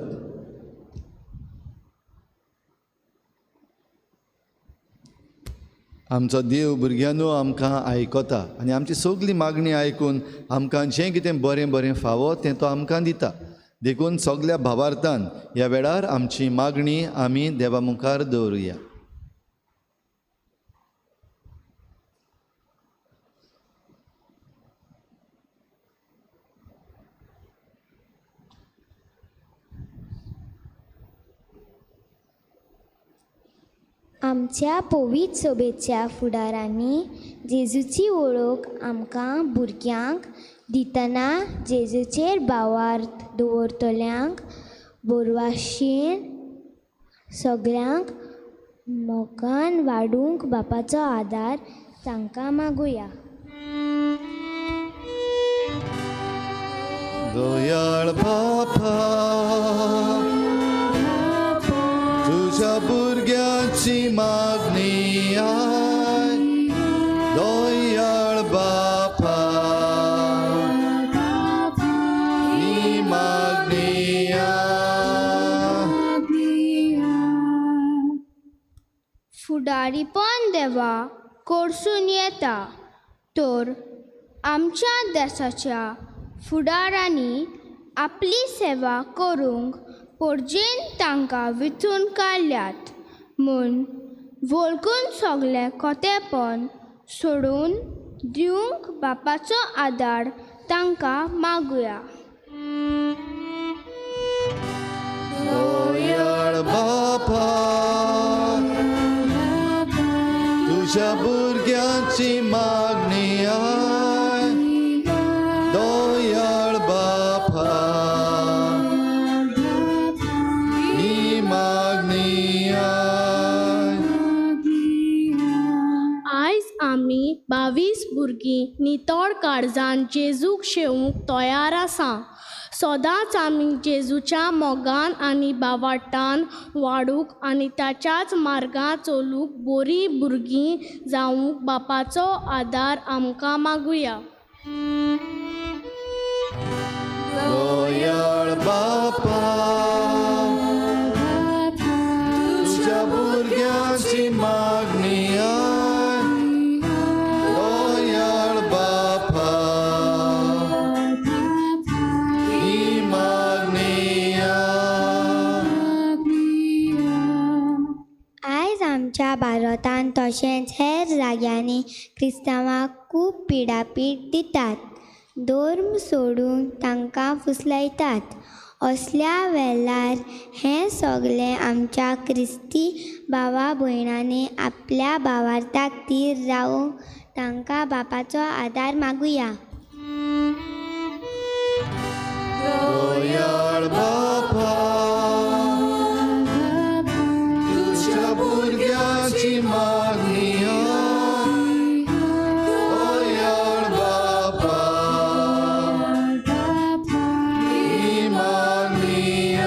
आमचो देव भुरग्यांनो आमकां आयकता आनी आमची सगळी मागणी आयकून आमकां जें कितें बरें बरें फावो तें तो आमकां दिता. देखून सगल्या भावार्थान ह्या वेळार आमची मागणी आमी देवा मुखार दवरुया. आमच्या पवित्र सभेच्या फुडारांनी जेजूची वळख आमकां भुरग्यांक दितना जेजूचेर भावार्थ दवरतल्यांक बोरवाशेन सगळ्यांक मोगान वाडूंक बापाचो आदार तांकां मागुया. दयाळ बापा तुझ्या भुरग्यांची मागणी I, दयाळ बापा ही मागणी I. फुडारीपण देवा कोडसून येता तर आमच्या देसाच्या फुडारांनी आपली सेवा करूंक पोरजेन तांकां विचून काडल्यात म्हूण वळखून सगळें खोतेपण सोडून दिवंक बापाचो आदार तांकां मागुया. दयाळ बापा तुझ्या भुरग्यांची मागणी I, दयाळ बापा ही मागणी I. आयज आमी 22 भुरगीं नितळ काळजान जेजूक शेवूंक तयार आसा. सदांच आमी जेजूच्या मोगान आनी बावाटान वाडूंक आनी ताच्याच मार्गान चलूंक बरीं भुरगीं जावंक बापाचो आदार आमकां मागुया. दयाळ बापा तुझ्या भुरग्यांची मागणी I, दयाळ बापा ही मागणी I. आयज आमच्या भारतांत तशेंच हेर जाग्यांनी क्रिस्तांवांक खूब पिडापीड दितात. धर्म सोडून तांकां फुसलायतात. असल्या वेळार हें सगळें आमच्या क्रिस्ती भावा भयणांनी आपल्या भावार्थाक थीर रावूंक तांकां बापाचो आदार मागुया. दयाळ बापा तुझ्या भुरग्यांची मागणी I, दयाळ बापा ही मागणी I.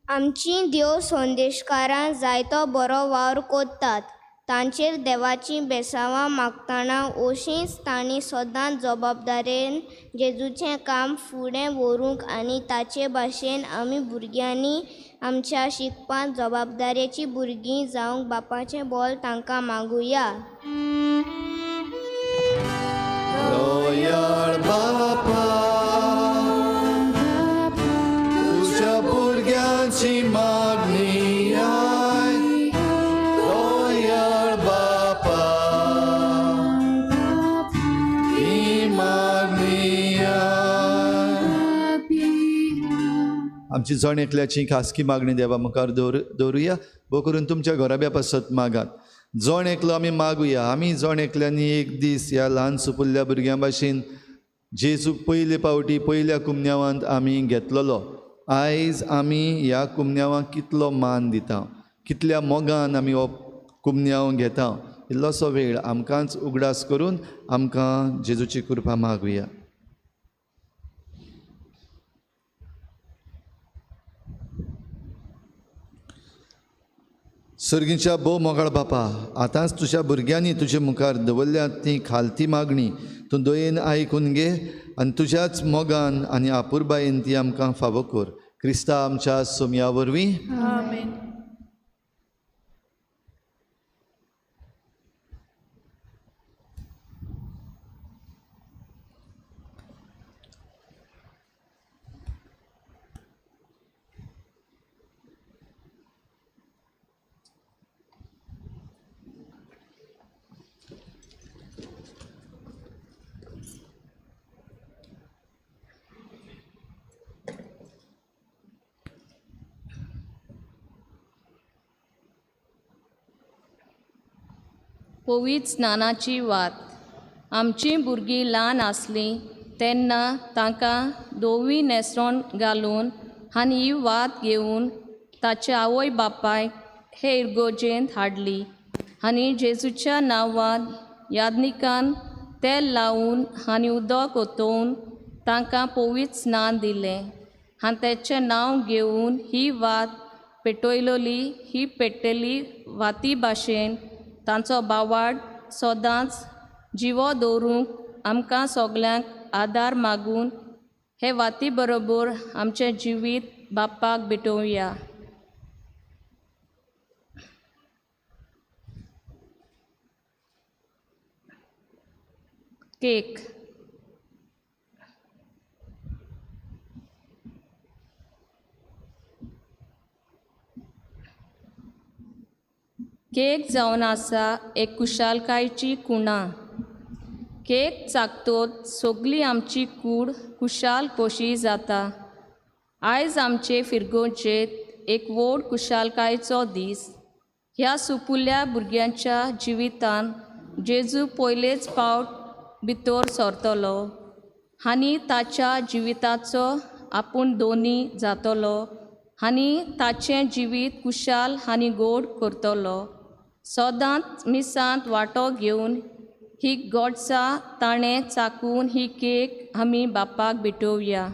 आमचीं देव संदेशकारां जायतो बरो वावर कोत्तात. तांचेर देवाचीं बेसांवां मागतना ओशींच तांणी सदांच जबाबदारेन जेजूचें काम फुडें व्हरूंक आनी ताचे भाशेन आमी भुरग्यांनी आमच्या शिकपांत जबाबदारेचीं भुरगीं जावंक बापाचें बोल तांकां मागुया. दयाळ बापा तुझ्या भुरग्यांची मागणी I, दयाळ बापा ही मागणी I. आमची जण एकल्याची खासगी मागणी देवा मुखार दवरुया. भोव करून तुमच्या घराब्या पासत मागात. जण एकलो आमी मागुया. आमी जण एकल्यांनी एक दीस ह्या ल्हान सुपुल्ल्या भुरग्यां भाशेन जेजूक पयले पावटी पयल्या कुमन्यावांत आमी घेतलेलो. आयज आमी ह्या कुमन्यावांक कितलो मान दिता, कितल्या मोगान आमी हो कुमन्यांव घेता. इल्लोसो वेळ आमकांच उगडास करून आमकां जेजूची कृपा मागुया. सर्गीच्या भोव मोगाळ बापा, आतांच तुज्या भुरग्यांनी तुजे मुखार दवरल्यात ती खालती मागणी तूं दयेन आयकून घे आनी तुज्याच मोगान आनी आपुरबायेन ती आमकां फावो कर. क्रिस्ता आमच्या सोमया वरवीं. आमेन. पवित्र स्नानाची वात. आमचीं भुरगीं ल्हान आसलीं तेन्ना तांकां धवी न्हेसवण घालून आनी ही वात घेवन ताच्या आवय बापायक हे इगर्जेंत हाडली आनी जेजूच्या नांवान याज्ञिकान तेल लावन आनी उदक ओतोवन तांकां पवित्र स्नान दिलें आनी तेचें नांव घेवन ही वात पेटयलोली ही पेट्टली वाती भाशेन तांचो बावाड सदांच जिवो दवरूंक आमकां सगल्यांक आदार मागून हे वाती बरोबर आमचें जिवीत बाप्पाक भेटोवया. केक. केक जावन आसा एक खुशालकायेची खुणा. केक चाकतोच सगली आमची कूड खुशाल खोशी जाता. आयज आमचे फिरगोचेर एक व्हड खुशालकायेचो दीस. ह्या सुपुल्ल्या भुरग्यांच्या जिवितान जेजू पयलेच फावट भितर सरतलो आनी ताच्या जिविताचो आपूण दोनी जातलो आनी ताचें जिवीत खुशाल आनी गोड करतलो. सदांच मिसांत वांटो घेवन ही गोडसा ताणें चाकून ही केक आमी बापाक भेटोवया.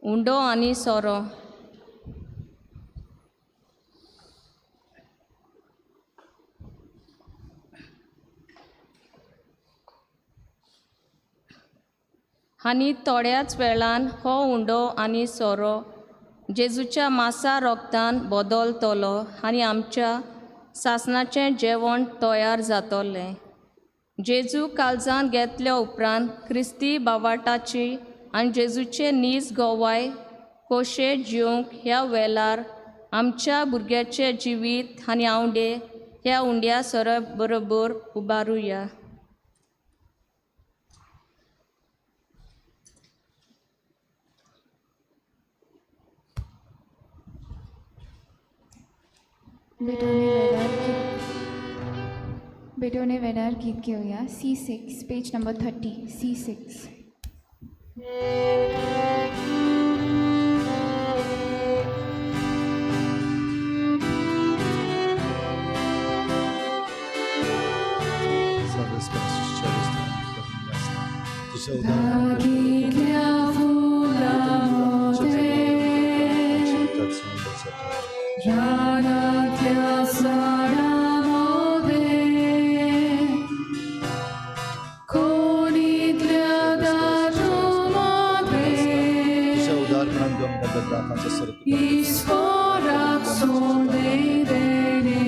उंडो आनी सोरो. आनी थोड्याच वेळान हो उंडो आनी सोरो जेजूच्या मासा रोगतान बदलतलो आनी आमच्या सासणाचें जेवण तयार जातलें. जेजू काळजान घेतल्या उपरांत क्रिस्ती बावाटाची आनी जेजूचे नीज गोवाय कोशे जिवंक ह्या वेळार आमच्या भुरग्याचें जिवीत आनी आवंडे ह्या उंड्या सोरो बरोबर उबारुया. बेटोने वेळार गीत घेवया. C6 page number 30. C6. रानांतल्या सणां-मोदें कोणीतल्या दादू-मोदें ईश्वराक सोडे देणे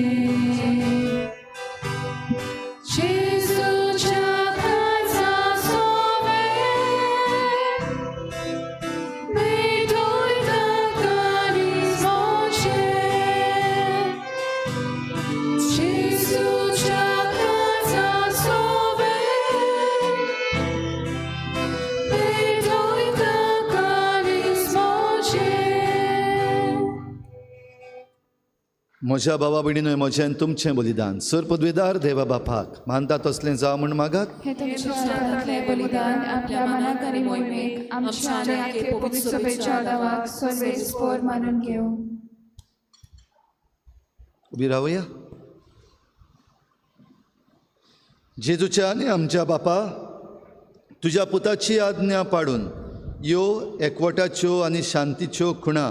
जेजूच्या काळजा सोबे भेटोयता काळीज जेजूच्या काळजा सोबे भेटोयता काळीज म्हजें. म्हज्या भावा भयणीनो, म्हजें आनी तुमचें बलिदान सर पदवेदार देवा बापाक मानता तसलें जावं म्हूण मागात. हे तुमच्या हातांतलें बलिदान आपल्या मनाक आनी मोहिमेक आमच्या आनी आख्खे पवित्र सभेच्या दावाक सर्वेस्पोर मानून घेवं. उबी रावया. जेजूच्या आनी आमच्या बापा, तुज्या पुताची आज्ञा पाडून ह्यो एकवटाच्यो आनी शांतीच्यो खुणा,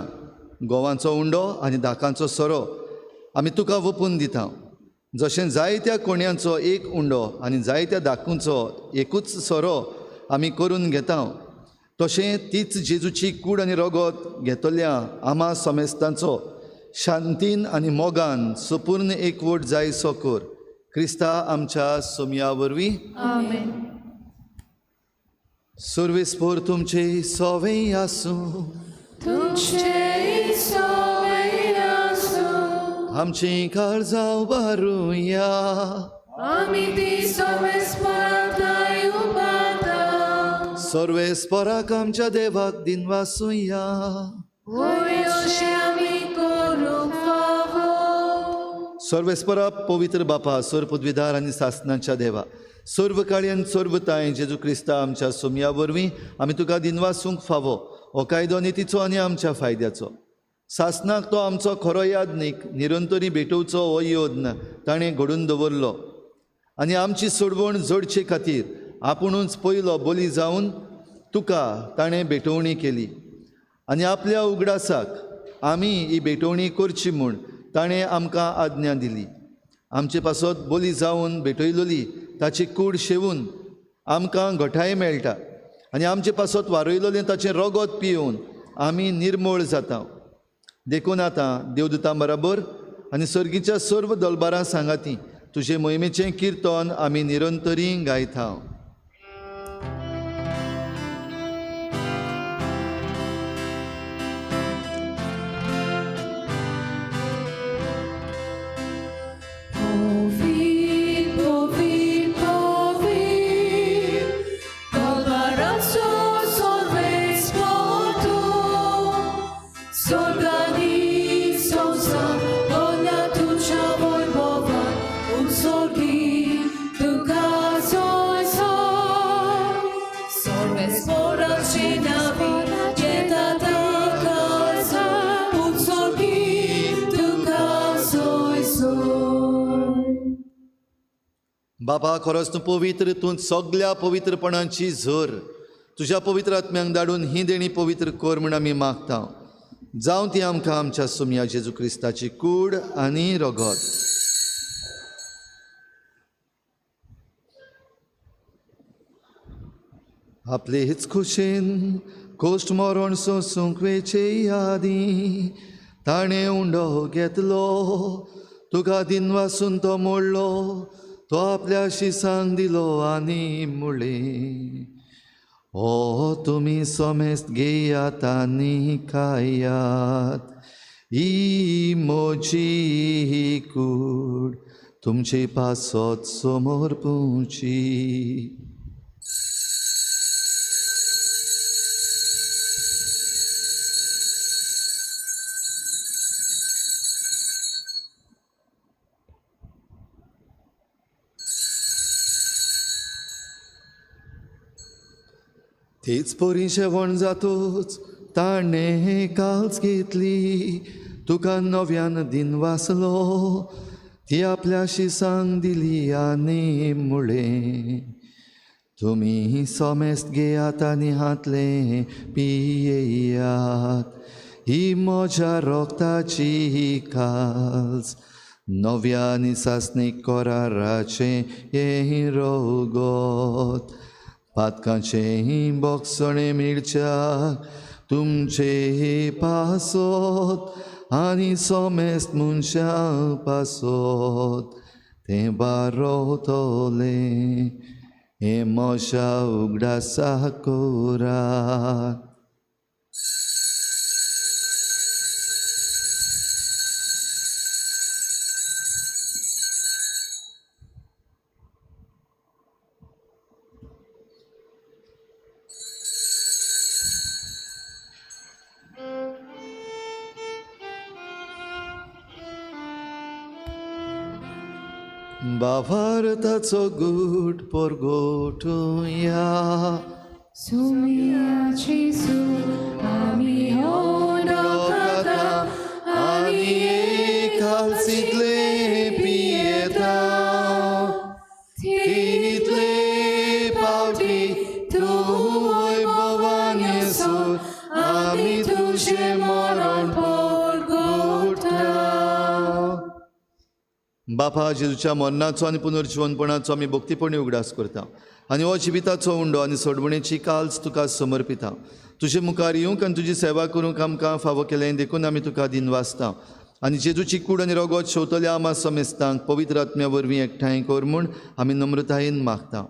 गोवांचो उंडो आनी दाकांचो सोरो आमी तुका वपून दिता. जशें जायत्या कोणयांचो एक उंडो आनी जायत्या दाकूंचो एकूच सोरो आमी करून घेता, तशें तीच जेजूची कूड आनी रगत घेतल्या आमा समेस्तांचो शांतीन आनी मोगान सुपूर्ण एकवट जायसो कर. क्रिस्ता आमच्या सोमया वरवीं. आमेन. सर्वेस्पोर तुमचे सोवे आसूं. तुमचे सोवे आसूं. आमची काळजां उबारुया. आमी ती सोवेस्पोरांत उबारता. सर्वेस्पोराक आमच्या देवाक दिनवासुया. वय अशें आमी करूंक फावो. सर्वेस्परा पवित्र बापा, सर्व पदवीधार आनी सासनाच्या देवा, सर्व काळी आनी सर्वताय जेजू क्रिस्ता आमच्या सोमया वरवीं आमी तुका दिनवासूंक फावो. हो कायदो नितीचो आनी आमच्या फायद्याचो. सासनाक तो आमचो खरो यादनीक निरंतरी भेटोवचो हो योद्न ताणें घडून दवरलो आनी आमची सोडवण जोडचे खातीर आपुणूच पयलो बोली जावन तुका ताणें भेटवणी केली आनी आपल्या उगडासाक आमी ही भेटवणी करची म्हूण ताणें आमकां आज्ञा दिली. आमचे पासत बोली जावन भेटयलोली ताची कूड शेवून आमकां घटाय मेळटा आनी आमचे पासत वारयलोलें ताचें रगत पियोवन आमी निर्मूळ जाता. देखून आतां देवदूतां बराबर आनी सर्गीच्या सर्व दलबारां सांगाती तुजे मोहिमेचें किर्तन आमी निरंतरी गायता. बापा, खरोच तूं पवित्र, तूं सगल्या पवित्रपणाची झर. तुज्या पवित्र आत्म्यांक धाडून ही देणी पवित्र कर म्हूण आमी मागता. जावं ती आमकां आमच्या सोमया जेजू क्रिस्ताची कूड आनी रगत. आपलेच खुशेन कोश्ट मरण सोंसूंक वेचे यादी ताणें उंडो घेतलो, तुका दिनवासून तो मोडलो, तो आपल्या शिसांक दिलो आनी मुळें, ओ तुमी समेस्त घेयात आनी खायात, ही म्हजी कूड तुमचे पासत समर्पुची. तीच पोरी शेवण जातूच ताणें काल्स घेतली, तुका नव्यान दिन वासलो, ती आपल्या शिसांक दिली आनी मुळें, तुमी समेस्त घेयात आनी हातलें पियेयात, ही म्हज्या रक्ताची काल्स, नव्या आनी सासणीक कराराचें हें रगत, पातकांचें बोगसणें मेळच्याक तुमचे पासत आनी समेस्त मनशां पासत तें बारवतलें, हें म्हज्या उगडासा करात. बाभारताचो गूट परगोटुया. सुमिया जेजू आमी हो खाता आनी कालसीतले पियेता, तितले पावटी तूं भवान येसू आमी तुजें मरण परगोटा. बापा, जेजूच्या मरणाचो आनी पुनर्जिवनपणाचो आमी भक्तीपणी उगडास करता आनी हो जिविताचो उंडो आनी सोडवणेची काल्स तुका समर्पिता. तुजे मुखार येवंक आनी तुजी सेवा करूंक आमकां फावो केलें देखून आमी तुका दिनवासता आनी जेजूची कूड आनी रगत शेवतल्या आमा समेस्तांक पवित्र आत्म्या वरवीं एकठांय कर म्हूण आमी नम्रतायेन मागता.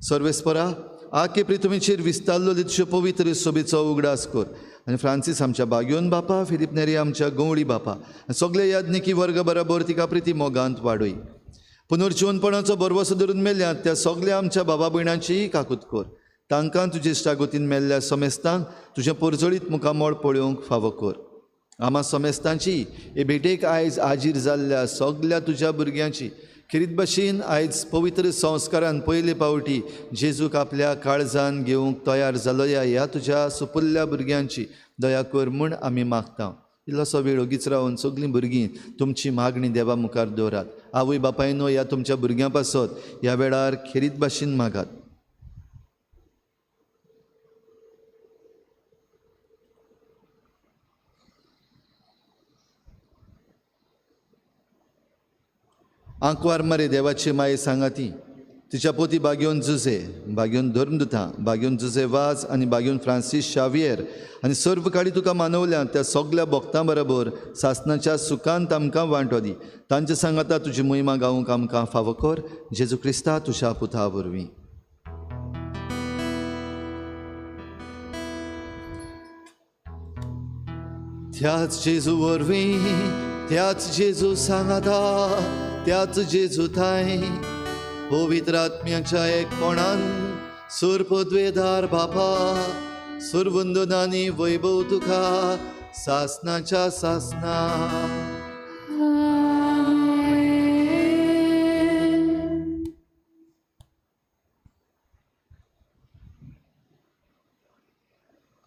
सर्वेस्परा, आखे पृथ्वीचेर विस्तारलोली तुज्यो पवित्र सोबेचो उगडास कर आनी फ्रांसीस आमच्या बाग्योन बापा, फिलीप नेरी आमच्या गंवळी बापा, सगळे याज्ञिकी वर्ग बराबर तिका प्रिती मोगांत वाडय. पुनर्जिवनपणाचो भरवसो धरून मेल्यात त्या सगळ्या आमच्या बाबा भयणांचीय काकूत कर. तांकां तुजे इश्टागतीन मेल्ल्या समेस्तांक तुजें परजळीत मुखामळ पळोवंक फावो कर. आमा समेस्तांची हे भेटेक आयज आजीर जाल्ल्या सगल्या तुज्या भुरग्यांची खेरीत भाशेन आयज पवित्र संस्कारान पयले पावटी जेजूक आपल्या काळजान घेवंक तयार जालो ह्या तुज्या सुपुल्ल्या भुरग्यांची दया कर म्हूण आमी मागता. इल्लोसो वेळ ओगीच रावन सगळीं भुरगीं तुमची मागणी देवा मुखार दवरात. आवय बापायनो ह्या तुमच्या भुरग्यां पासत ह्या वेळार खेरीत भाशेन मागात. आंकवार मरे देवाची माये सांगाती तिच्या पोती बागेवन जुजे, बागेवन धर्मदुतां, बागेवन जुजे वाज आनी बागेवन फ्रांसीस शावियर आनी सर्व काळी तुका मानवल्या त्या सगल्या भक्तां बरोबर सासनाच्या सुखांत आमकां वांटो दी. तांचे सांगाता तुजी मोहिमा गावंक आमकां फावो कर, जेजू क्रिस्ता तुज्या पुता वरवीं. त्याच जेजू वरवीं, त्याच जेजू सांगाता, त्याच जेजू थांय पवित्र आत्म्याच्या एकपणान सुर पदवेदार बापा सुरवंदनानी वैभव तुका सासनाच्या सासना.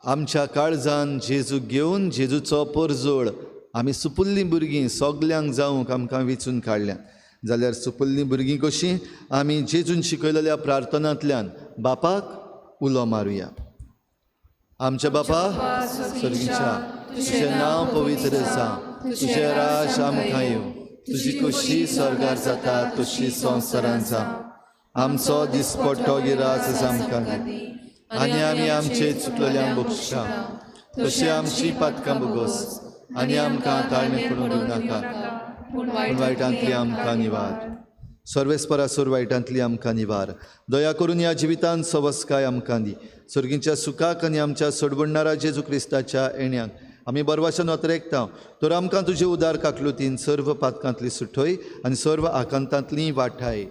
आमच्या काळजान जेजू घेवन जेजूचो परजोळ आमी सुपुल्लीं भुरगीं सगल्यांक जावंक आमकां विचून काडल्या जाल्यार सुपुल्लीं भुरगीं कशीं आमी जेजून शिकयलेल्या प्रार्थनांतल्यान बापाक उलो मारुया. आमच्या बापा सर्गीच्या, तुजें नांव पवित्र जावं, तुजें राज आमकां येवं, तुजी खोशी स्वर्गार जाता तशी संवसारांत जावं. आमचो दिसपट्टो गिरास आमकां दी आनी आमी आमचे चुकलेल्यांक बक्षता तशी आमची पातकां भोगोस आनी आमकां ताळमे पडूंक दिवं नाका, पूण वायटांतली आमकां निवार. सर्वेस्परासूर वायटांतली आमकां निवार. दया करून ह्या जिवितांत सवस्काय आमकां दी. सर्गीच्या सुखाक आनी आमच्या सोडवणणारा जेजू क्रिस्ताच्या येण्याक आमी बरवाशेन अतरेकता तर आमकां तुजे उदार काकलुतीन सर्व पातकांतली सुठय आनी सर्व आकांतांतली वाठाय.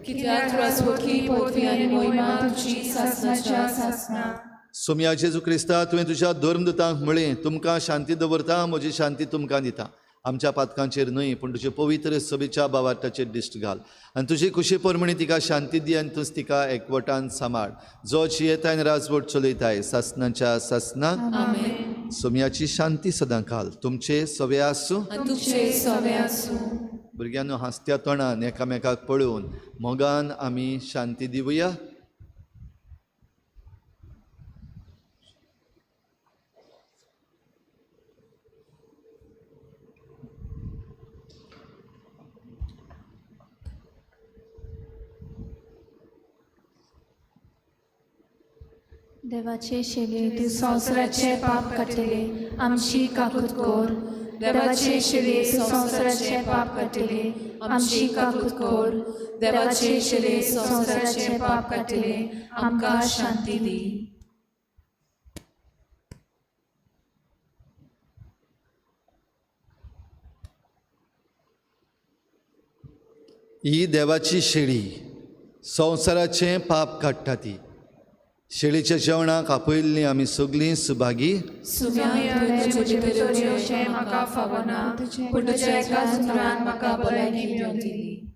सोमया जेजू क्रिस्ता, तुवें तुज्या धर्मदुतांक म्हळें, तुमकां शांती दवरता, म्हजी शांती तुमकां दिता. आमच्या पातकांचेर न्हय पूण तुजे पवित्र सभेच्या बावार्थाचेर दिश्ट घाल आनी तुजी खुशी परमणी तिका शांती दी आनी तूंच तिका एकवटान सांबाळ, जो जियेताय आनी राजवट चलयताय सासनाच्या सासनाक. सोमयाची शांती सदां घाल. तुमचे सवे आसूं. भुरग्यांनो, हांसत्या तोंडान एकामेकाक पळोवन मोगान आमी शांती दिवया. देवाचे शेले तूं संवसाराचे पाप काडटले, आमची काकूत कोर. देवाचे शेले तूं संवसाराचे पाप काडटले, आमची काकूत कोर. देवाचे शेले संवसाराचे पाप काडटले, आमकां शांती दी. ही देवाची शेळी संवसाराचें पाप काडटा. ती शेळीच्या जेवणाक आपयल्लीं आमी सगळीं सुभागी. म्हाका फावना, पूण तुज्या एका सुत्रान म्हाका भलायकी मेळटली.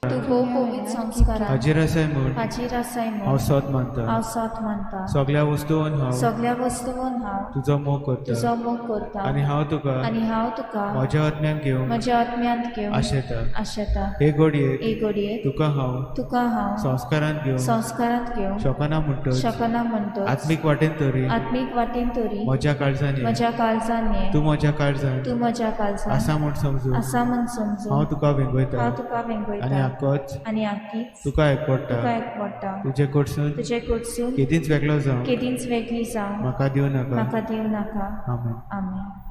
तूं भोव पवित्र संस्कारांत हाजीर आसाय म्हूण हाजीर आसाय म्हूण हांव सोत मानता. हांव सोत मानता. सगळ्या वस्तून हांव सगळ्या वस्तून हांव तुजो मोग करता तुजो मोग करता आनी हांव तुका आनी हांव तुका म्हज्या आत्म्यान घेवंक म्हज्या आत्म्यांत घेवंक आशेता. आशेता. हे घडयेक हे घडयेक तुका हांव तुका हांव संस्कारांत घेवंक संस्कारांत घेवंक शकना म्हणटच शकना म्हणटच आत्मीक वाटेन तरी आत्मीक वाटेन तरी म्हज्या काळजान ये. म्हज्या काळजान ये. तूं म्हज्या काळजान तूं म्हज्या काळजान आसा म्हूण समजून आसा म्हूण समजून हांव तुका वेंगयता हांव तुका वेंगयता आनी आकोच आनी आकीच तुका एकवडटा. तुका एकवडटा. तुजे कडसून तुजे कडसून केदींच वेगळो जावं केदींच वेगळी जावं म्हाका दिवं नाका. म्हाका दिवं नाका. आमेन. आमेन.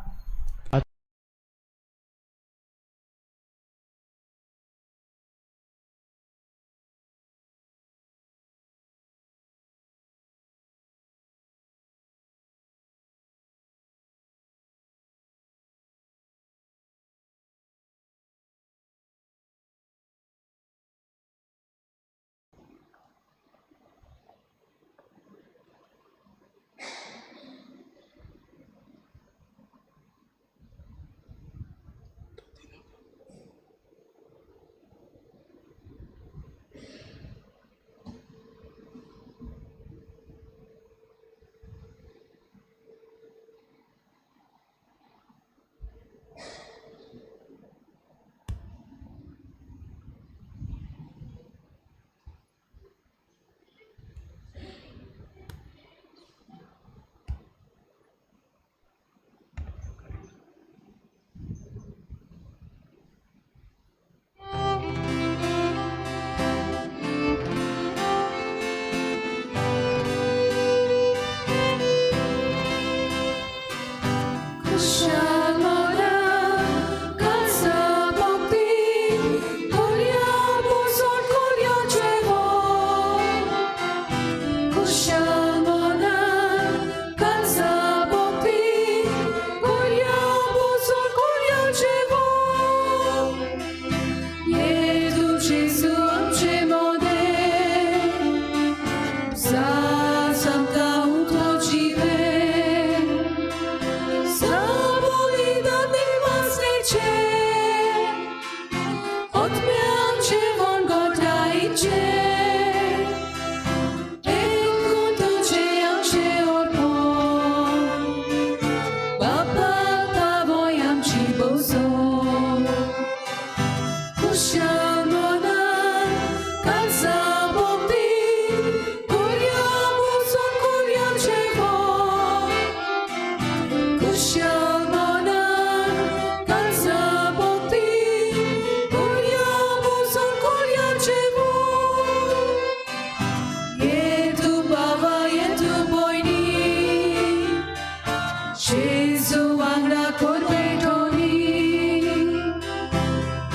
जेजू वांगडा कोरबेटोनी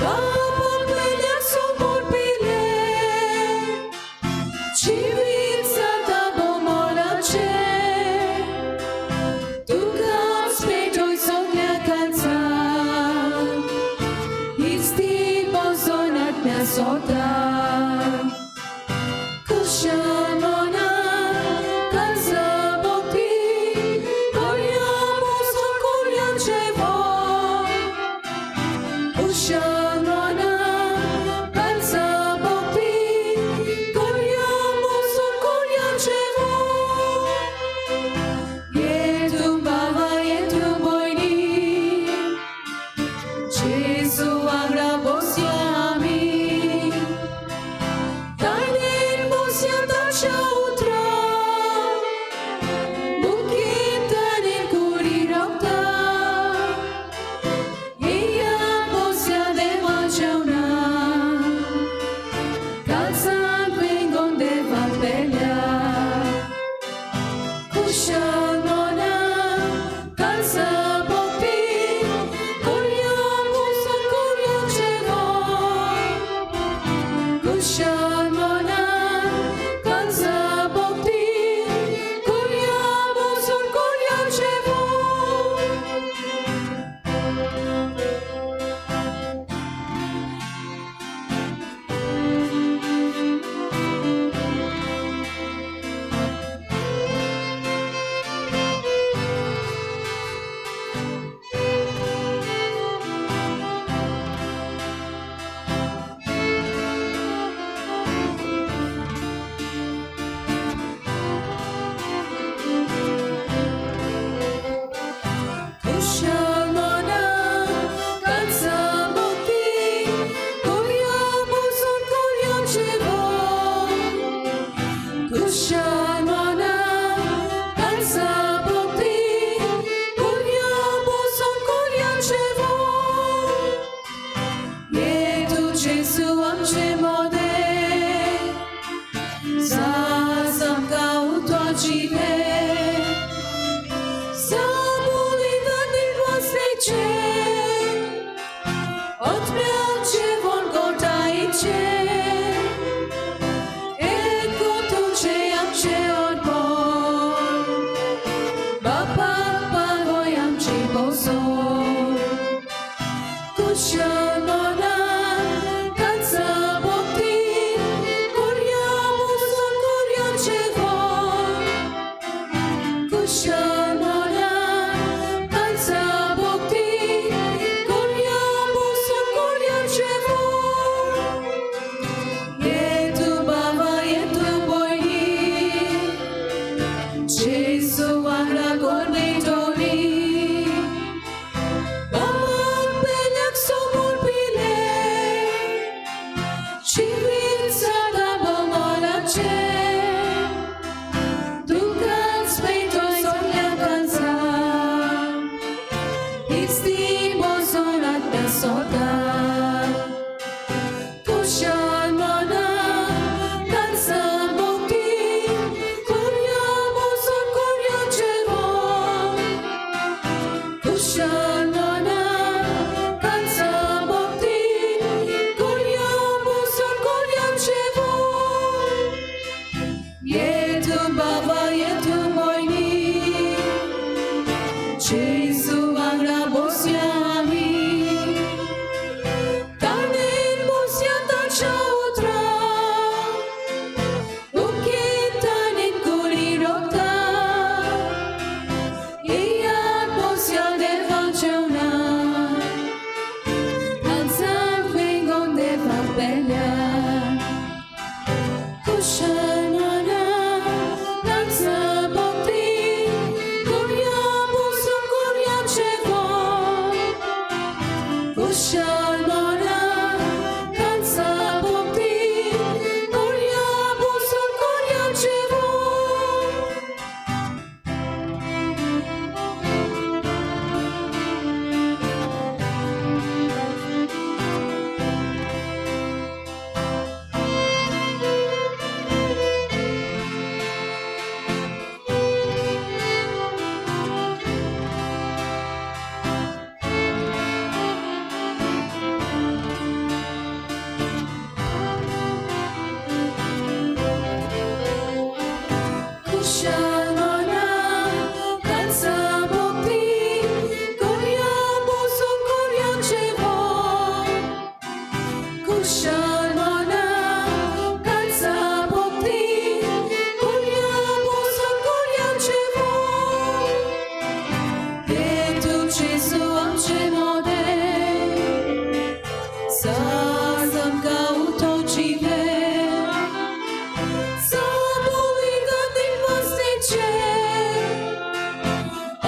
बापाक पेल्या समर्पिले जिवीत सदां भोवमोलाचें तुकाच पेटोय सगल्या काळजान हीच ती बसोन आत्म्या सोतान कुशाल मनान काळजा भक्ती कोरया मोजून कोरया जेवण कुशाल मनान काळजा भक्ती कोरया मोजून कोरया जेवण ये तूं बाबा ये तूं भयणी जेजू वांगडा बसया आमी ताणें बसया ताच्या उतरां मुखेर ताणें कुडी रोखता येया बसया देवा जेवणाक काळजांत वेंगोवन देवाक पेल्या कुशाल मनान काळजा भक्ती कोरया मोजून कोरया जेवण कुशाल मनान काळजा भक्ती कोरया मोजून कोरया जेवण. कुशाल मनान काळजा भक्ती कोरया मोजून कोरया जेवण कुशाल मनान काळजा भक्ती कोरया मोजून कोरया जेवण ये तूं जेजू आमचे मोदें जास आमकां उतवाची जेवण गोठायचें एक तुजें आमचें अर्पण बापाक पावय आमची बसोन कुशाल मनान काळजा भक्ती कोरया मोजून कोरया जेवण कुशाल मनान काळजा भक्ती कोरया मोजून कोरया जेवण ये तूं बाबा ये तूं भयणी जेजू वांगडा कोरबेटोनी बापाक पेल्याक समर्पिले जिवीत सदां भोवमोलाचें तुकाच पेटोय सगल्या काळजान हीच ती बसोन आत्म्या सोतान कुशाल मनान काळजा भक्ती कोरया मोजून कोरया जेवण कुशाल मनान काळजा भक्ती कोरया मोजून कोरया जेवण ये तूं बाबा ये तूं भयणी जेजू वांगडा बसया आमी ताणें बसया ताच्या उतरां मुखेर ताणें कुडी रोखता येयात बसया देवा जेवणाक काळजांत वेंगोवन देवाक पेल्या कुशाल मनान काळजा भक्ती कोरया मोजून कोरया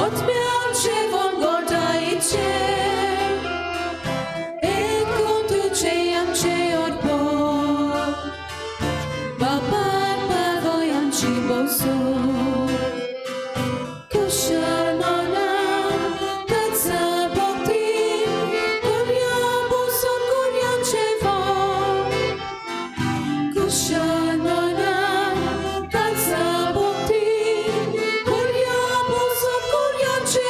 आत्म्याचे वंगोटायचे एकूण तुझे आमचे अर्पण बापाक पावय आमची बसूं कुशल मनान ताचा भक्ती करया बसून करया जेवण कुशल मनान ताचा भक्ती करया बसून करया जेवण.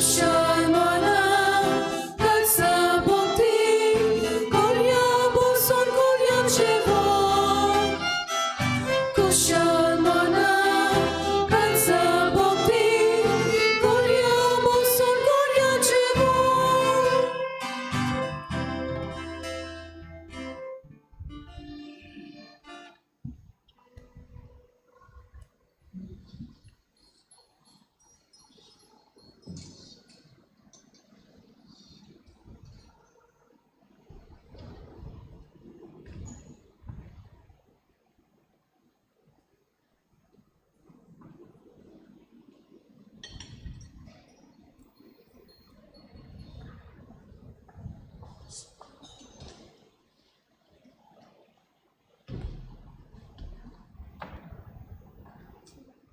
कुशाल मनान काळजा भक्तीन कोरया बसून कोरया जेवण. कुशाल मनान काळजा भक्तीन कोरया बसून कोरया जेवण.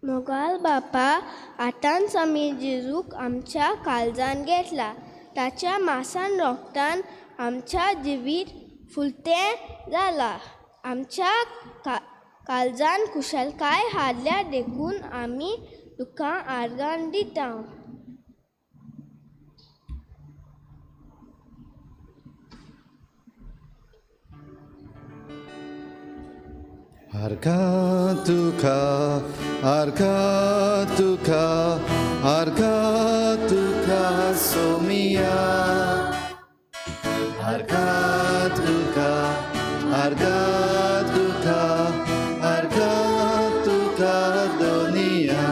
मोगाल बापा, आतांच आमी जेजूक आमच्या काळजान घेतला. ताच्या मासान रोगतान आमच्या जिवीत फुलतें जाला. आमच्या काळजान खुशालकाय हाडल्या देखून आमी तुका आर्गां दिता. आर्गां तुका, आर्गां तुका, आर्गां तुका सोमिया. आर्गां तुका, आर्गां तुका, आर्गां तुका दोनिया.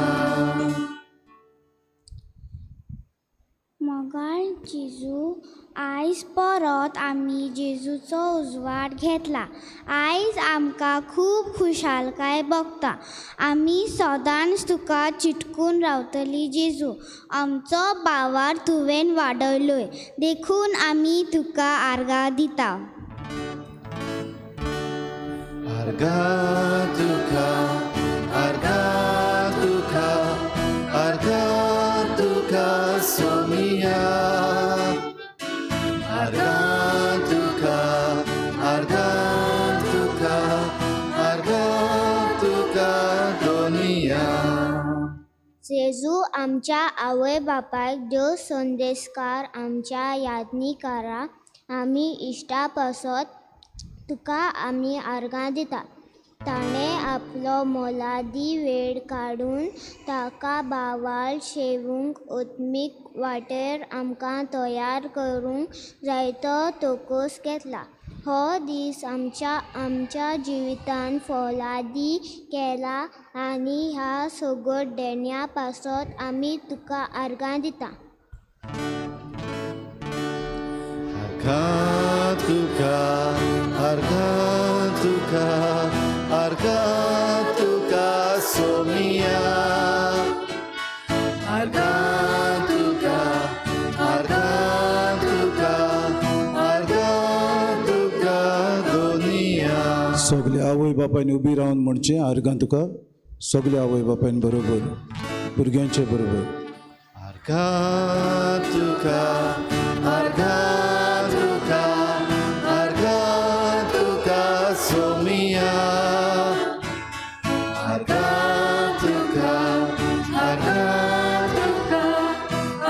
मोगाळ जेजू, आयज परत आमी जेजूचो उजवाड घेतला. आयज आमकां खूब खुशालकाय भोगता. आमी सदांच तुका चिटकून रावतली जेजू. आमचो भावार तुवें वाडयलोय देखून आमी तुका आर्गां दिता. आर्गां तुका, आर्गां तुका, आर्गां तुका सोमिया. आर्गां तुका, आर्गां तुका, आर्गां तुका दोनिया. जेजू, आमच्या आवय बापायक देव संदेशकार आमच्या यादनीकारा आमी इश्टा पासत तुका आमी आर्गां दिता. ताणें आपलो मोलादी वेळ काडून ताका बावाळ शेवूंक आत्मीक वाटेर आमकां तयार करूंक जायतो तोकोस घेतला. हो दीस आमच्या आमच्या जिवितान फोलादी केला आनी ह्या सगट देण्या पासत आमी तुका आर्गां दिता. आर्गां तुका, आर्गां तुका, आर्गां तुका सोमिया. आर्गां तुका, आर्गां तुका, आर्गां तुका दोनिया. सगळे आवय बापायन उबी रावन म्हणचें आर्गां तुका. सगळे आवय बापायन बरोबर, भुरग्यांचे बरोबर. आर्गां तुका, आर्गां तुका, आर्गां तुका सोमिया. आर्गां तुका, आर्गां तुका,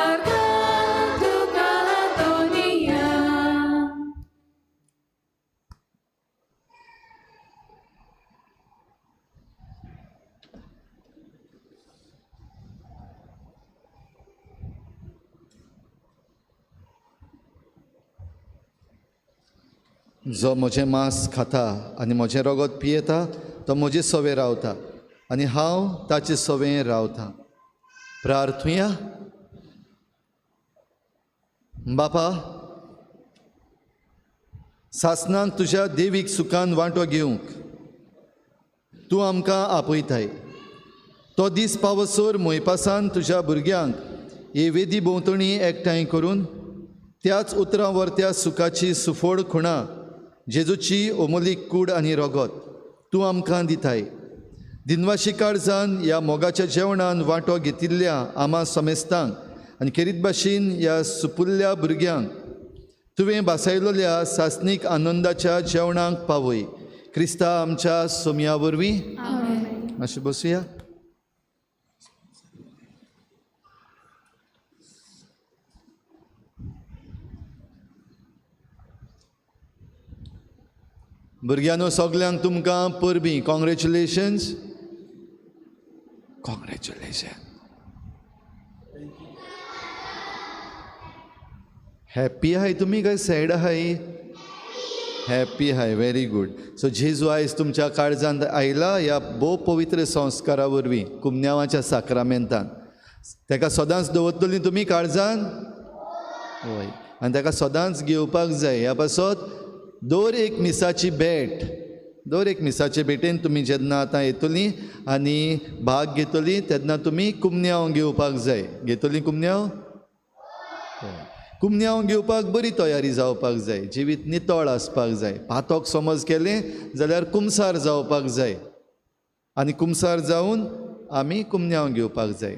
आर्गां तुका दोनिया. जो म्हजें मांस खाता आनी म्हजें रगत पियेता तो म्हजे सवे रावता आनी हांव ताचे सवे रावता. प्रार्थुया. बापा, सासनान तुज्या देवीक सुखान वांटो घेवंक तूं आमकां आपयताय. तो दीस पावसर मोयपासान तुज्या भुरग्यांक हे वेदी भोंवतणी एकठांय करून त्याच उतरां वरत्या सुखाची सुफोड खुणा जेजूची अमोलीक कूड आनी रगत तूं आमकां दिताय. दिनवाशी काळजान ह्या मोगाच्या जेवणान वांटो घेतिल्ल्या आमा समेस्तांक आनी खेरीत भाशेन ह्या सुपुल्ल्या भुरग्यांक तुवें भासायलोल्या सासणीक आनंदाच्या जेवणाक पावय. क्रिस्ता आमच्या सोमया वरवीं. मातशें बसुया. भुरग्यांनो सगल्यांक तुमकां परबीं. कॉंग्रेच्युलेशन्स. कॉंग्रेच्युलेशन. हॅप्पी आहाय तुमी काय सॅड आहाय? हॅप्पी आहाय. Very good. सो जेजू आयज तुमच्या काळजांत आयला ह्या भोव पवित्र संस्कारा वरवीं, कुमन्यांवाच्या साक्रामेंतान. ताका सदांच दवरतलीं तुमी काळजान? हय. आनी ताका सदांच घेवपाक जाय. ह्या पासत दर एक मिसाची भेट, दर एक मिसाचे भेटेन तुमी जेन्ना आतां येतलीं आनी भाग घेतलीं तेन्ना तुमी कुमन्यांव घेवपाक जाय. घेतलीं कुमन्यांव? कुमन्यांव घेवपाक बरी तयारी जावपाक जाय. जिवीत नितळ आसपाक जाय. पातोक समज केलें जाल्यार कुमसार जावपाक जाय आनी कुमसार जावन आमी कुमन्यांव घेवपाक जाय.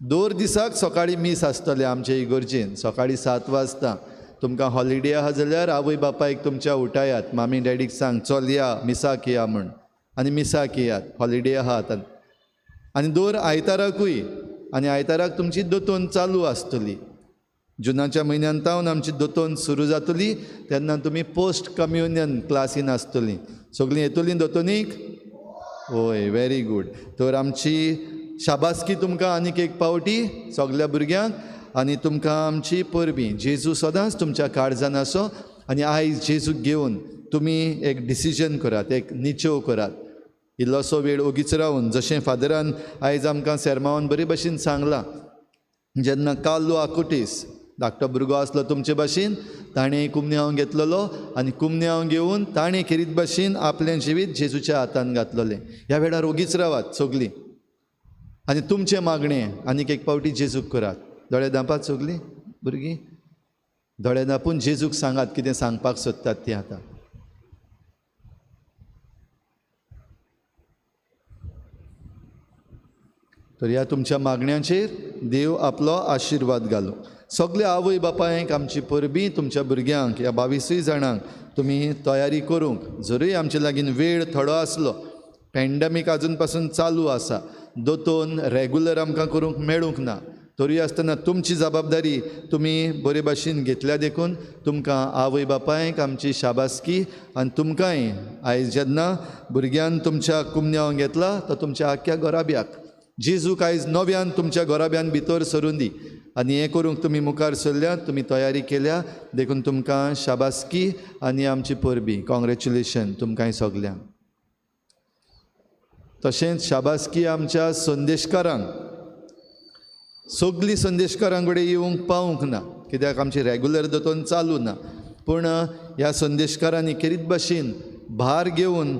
दर दिसाक सकाळीं मीस आसतलें आमचे इगर्जेन, सकाळीं 7 वाजता. तुमकां हॉलिडे आहा जाल्यार आवय बापायक तुमच्या उठायात, मामी डॅडीक सांग चल या मिसाक या म्हूण, आनी मिसाक येयात. हॉलिडे आहा आतां. आनी दर आयताराकूय, आनी आयताराक तुमची दोतोन चालू आसतली. जुनाच्या म्हयन्यान तावन आमची दोतोन सुरू जातली तेन्ना तुमी पोस्ट कम्युनियन क्लासीन आसतलीं. सगळीं येतलीं दोतोनीक? हय, व्हेरी गूड. तर आमची शाबासकी तुमकां आनीक एक पावटी सगल्या भुरग्यांक, आनी तुमकां आमची परबीं. जेजू सदांच तुमच्या काळजान आसो आनी आयज जेजूक घेवन तुमी एक डिसिजन करात, एक निचेव करात. इल्लोसो वेळ ओगीच रावन, जशें फादरान आयज आमकां सेर्मावान बरे भशेन सांगलां, जेन्ना कार्लो आकुटीस धाकटो भुरगो आसलो तुमचे भाशेन, ताणें कुमन्यांव घेतलेलो आनी कुमन्यांव घेवन ताणें खेरीत भाशेन आपलें जिवीत जेजूच्या हातान घातलेलें. ह्या वेळार ओगीच रावात सगलीं आनी तुमचें मागणें आनीक एक पावटी जेजूक करात. दोळे धांपात सगलीं भुरगीं, दोळे धांपून जेजूक सांगात कितें सांगपाक सोदतात तीं आतां. तर ह्या तुमच्या मागण्यांचेर देव आपलो आशिर्वाद घालूं. सगळे आवय बापायक आमची परबीं. तुमच्या भुरग्यांक ह्या 22 जाणांक तुमी तयारी करूंक, जरूय आमचे लागीं वेळ थोडो आसलो, पॅन्डेमीक आजून पासून चालू आसा, दोतोन रेगुलर आमकां करूंक मेळूंक ना, तरी आसतना तुमची जबाबदारी तुमी बरे भाशेन घेतल्या देखून तुमकां आवय बापायक आमची शाबासकी. आनी तुमकांय आयज जेन्ना भुरग्यान तुमच्या कुमन्यांव घेतला तो तुमच्या आख्ख्या घराब्याक जेजूक आयज नव्यान तुमच्या घराब्यान भितर सरून दी. आनी हें करूंक तुमी मुखार सरल्या, तुमी तयारी केल्या देखून तुमकां शाबासकी आनी आमची परबीं. कॉंग्रेच्युलेशन तुमकांय सगल्यांक. तशेंच शाबासकी आमच्या संदेशकारांक. सगळीं संदेशकारां कडेन येवंक पावूंक ना कित्याक आमची रेगुलर दोतोन चालू ना, पूण ह्या संदेशकारांनी खेरीत भाशेन भार घेवन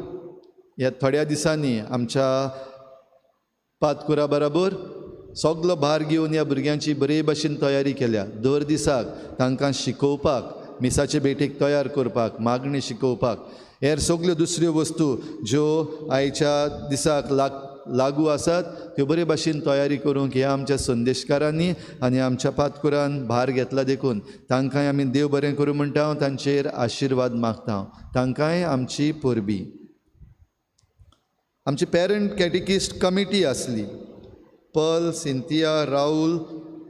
ह्या थोड्या दिसांनी आमच्या पातकुरा बराबर सगलो भार घेवन ह्या भुरग्यांची बरे भाशेन तयारी केल्या. दर दिसाक तांकां शिकोवपाक, मिसाचे भेटेक तयार करपाक, मागणी शिकोवपाक, हेर सगल्यो दुसऱ्यो वस्तू ज्यो आयच्या दिसाक लागू आसात त्यो बरे भाशेन तयारी करूंक ह्या आमच्या संदेशकारांनी आनी आमच्या पातकुरान भार घेतला देखून तांकांय आमी देव बरें करूं म्हणटा, तांचेर आशिर्वाद मागता. तांकांय आमची परबीं. आमची पॅरंट कॅटिकिस्ट कमिटी आसली, पर्ल, सिंथिया, राहुल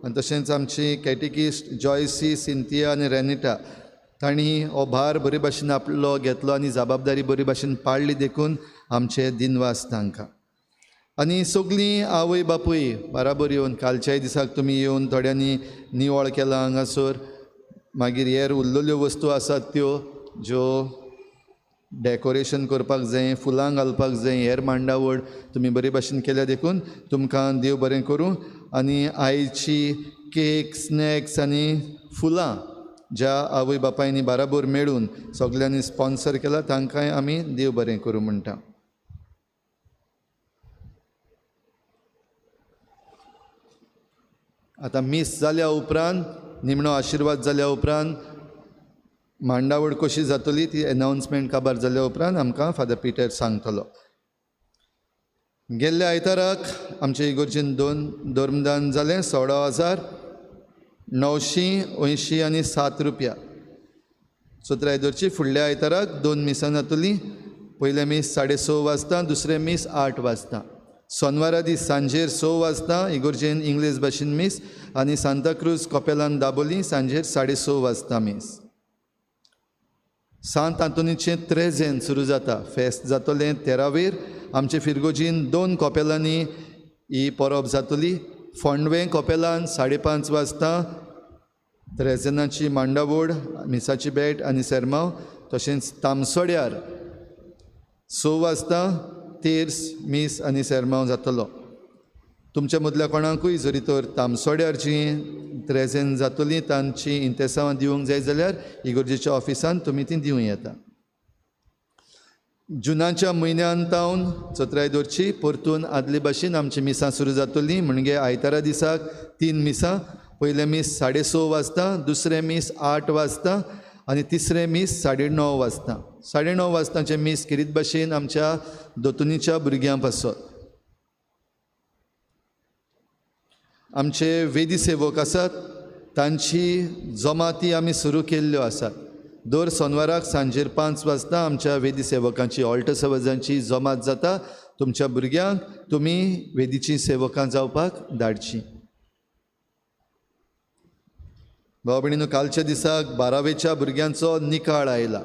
आनी तशेंच आमची कॅटिकिस्ट जॉयसी, सिंथिया आनी रेनिटा, तांणी हो भार बरे भाशेन आपलो घेतलो आनी जबाबदारी बरे भाशेन पाळ्ळी देखून आमचे दिनवास तांकां. आनी सगळीं आवय बापूय बराबर येवन कालच्याय दिसाक तुमी येवन थोड्यांनी निवळ केलां हांगासर, मागीर हेर उरलेल्यो वस्तू आसात त्यो ज्यो डेकोरेशन करपाक जाय, फुलां घालपाक जाय, हेर मांडावळ तुमी बरे भाशेन केल्या देखून तुमकां देव बरें करूं. आनी आयची केक, स्नॅक्स आनी फुलां ज्या आवय बापायनी बराबर मेळून सगल्यांनी स्पॉन्सर केला तांकांय आमी देव बरें करूं म्हणटा. आतां मीस जाल्या उपरांत, निमणो आशिर्वाद जाल्या उपरांत मांडावळ कशी जातली ती एनावन्समेंट काबार जाल्या उपरांत आमकां फादर पिटर सांगतलो. गेल्ल्या आयताराक आमचे इगोर्जेन 2 धर्मदान जालें 16,980 आनी 7 रुपया. 17 दरची फुडल्या आयताराक 2 मिसां जातलीं. पयलें मीस 6:30 वाजता, दुसरें मीस 8 वाजता. सोनवारा दीस सांजेर 6 वाजता इगोर्जेन इंग्लीश भाशेन मीस आनी सांताक्रूज कपेलान दाबोली सांजेर 6:30 वाजता मीस. सांत आंतोनीचें त्रेजेन सुरू जाता. फेस्त जातलें तेरावेर. आमचे फिरगोजीन 2 कॉपेलांनी ही परब जातली. फोंडवें कॉपेलान 5:30 वाजता त्रेजेनाची मांडावड, मिसाची भेट आनी सेरमांव. तशेंच तामसोड्यार 6 वाजता तेर्स, मीस आनी सेरमांव जातलो. तुमच्या मदल्या कोणाकूय जरी तर तामसोड्यार जी त्रेजेन जातली तांची इंतेसांवां दिवंक जाय जाल्यार इगोर्जेच्या ऑफिसान तुमी ती दिवं येता. जुनाच्या म्हयन्यान तावन चत्राय दवरची परतून आदले भाशेन आमची मिसां सुरू जातली. म्हणजे आयतारा दिसाक 3 मिसां. पयलें मीस 6:30 वाजता, दुसरें मीस 8 वाजता आनी तिसरें मीस 9:30 वाजता. 9:30 वाजताचें मीस खेरीत भाशेन आमच्या दोतोनीच्या भुरग्यां पासत. आमचे वेदी सेवक आसात तांची जमाती आमी सुरू केल्ल्यो आसात. दर सोनवाराक सांजेर 5 वाजता आमच्या वेदी सेवकांची, ऑल्टर सेवकांची जमात जाता. तुमच्या भुरग्यांक तुमी वेदीची सेवकां जावपाक धाडची. भाव भयणीनो, कालच्या दिसाक 12वेच्या भुरग्यांचो निकाळ आयला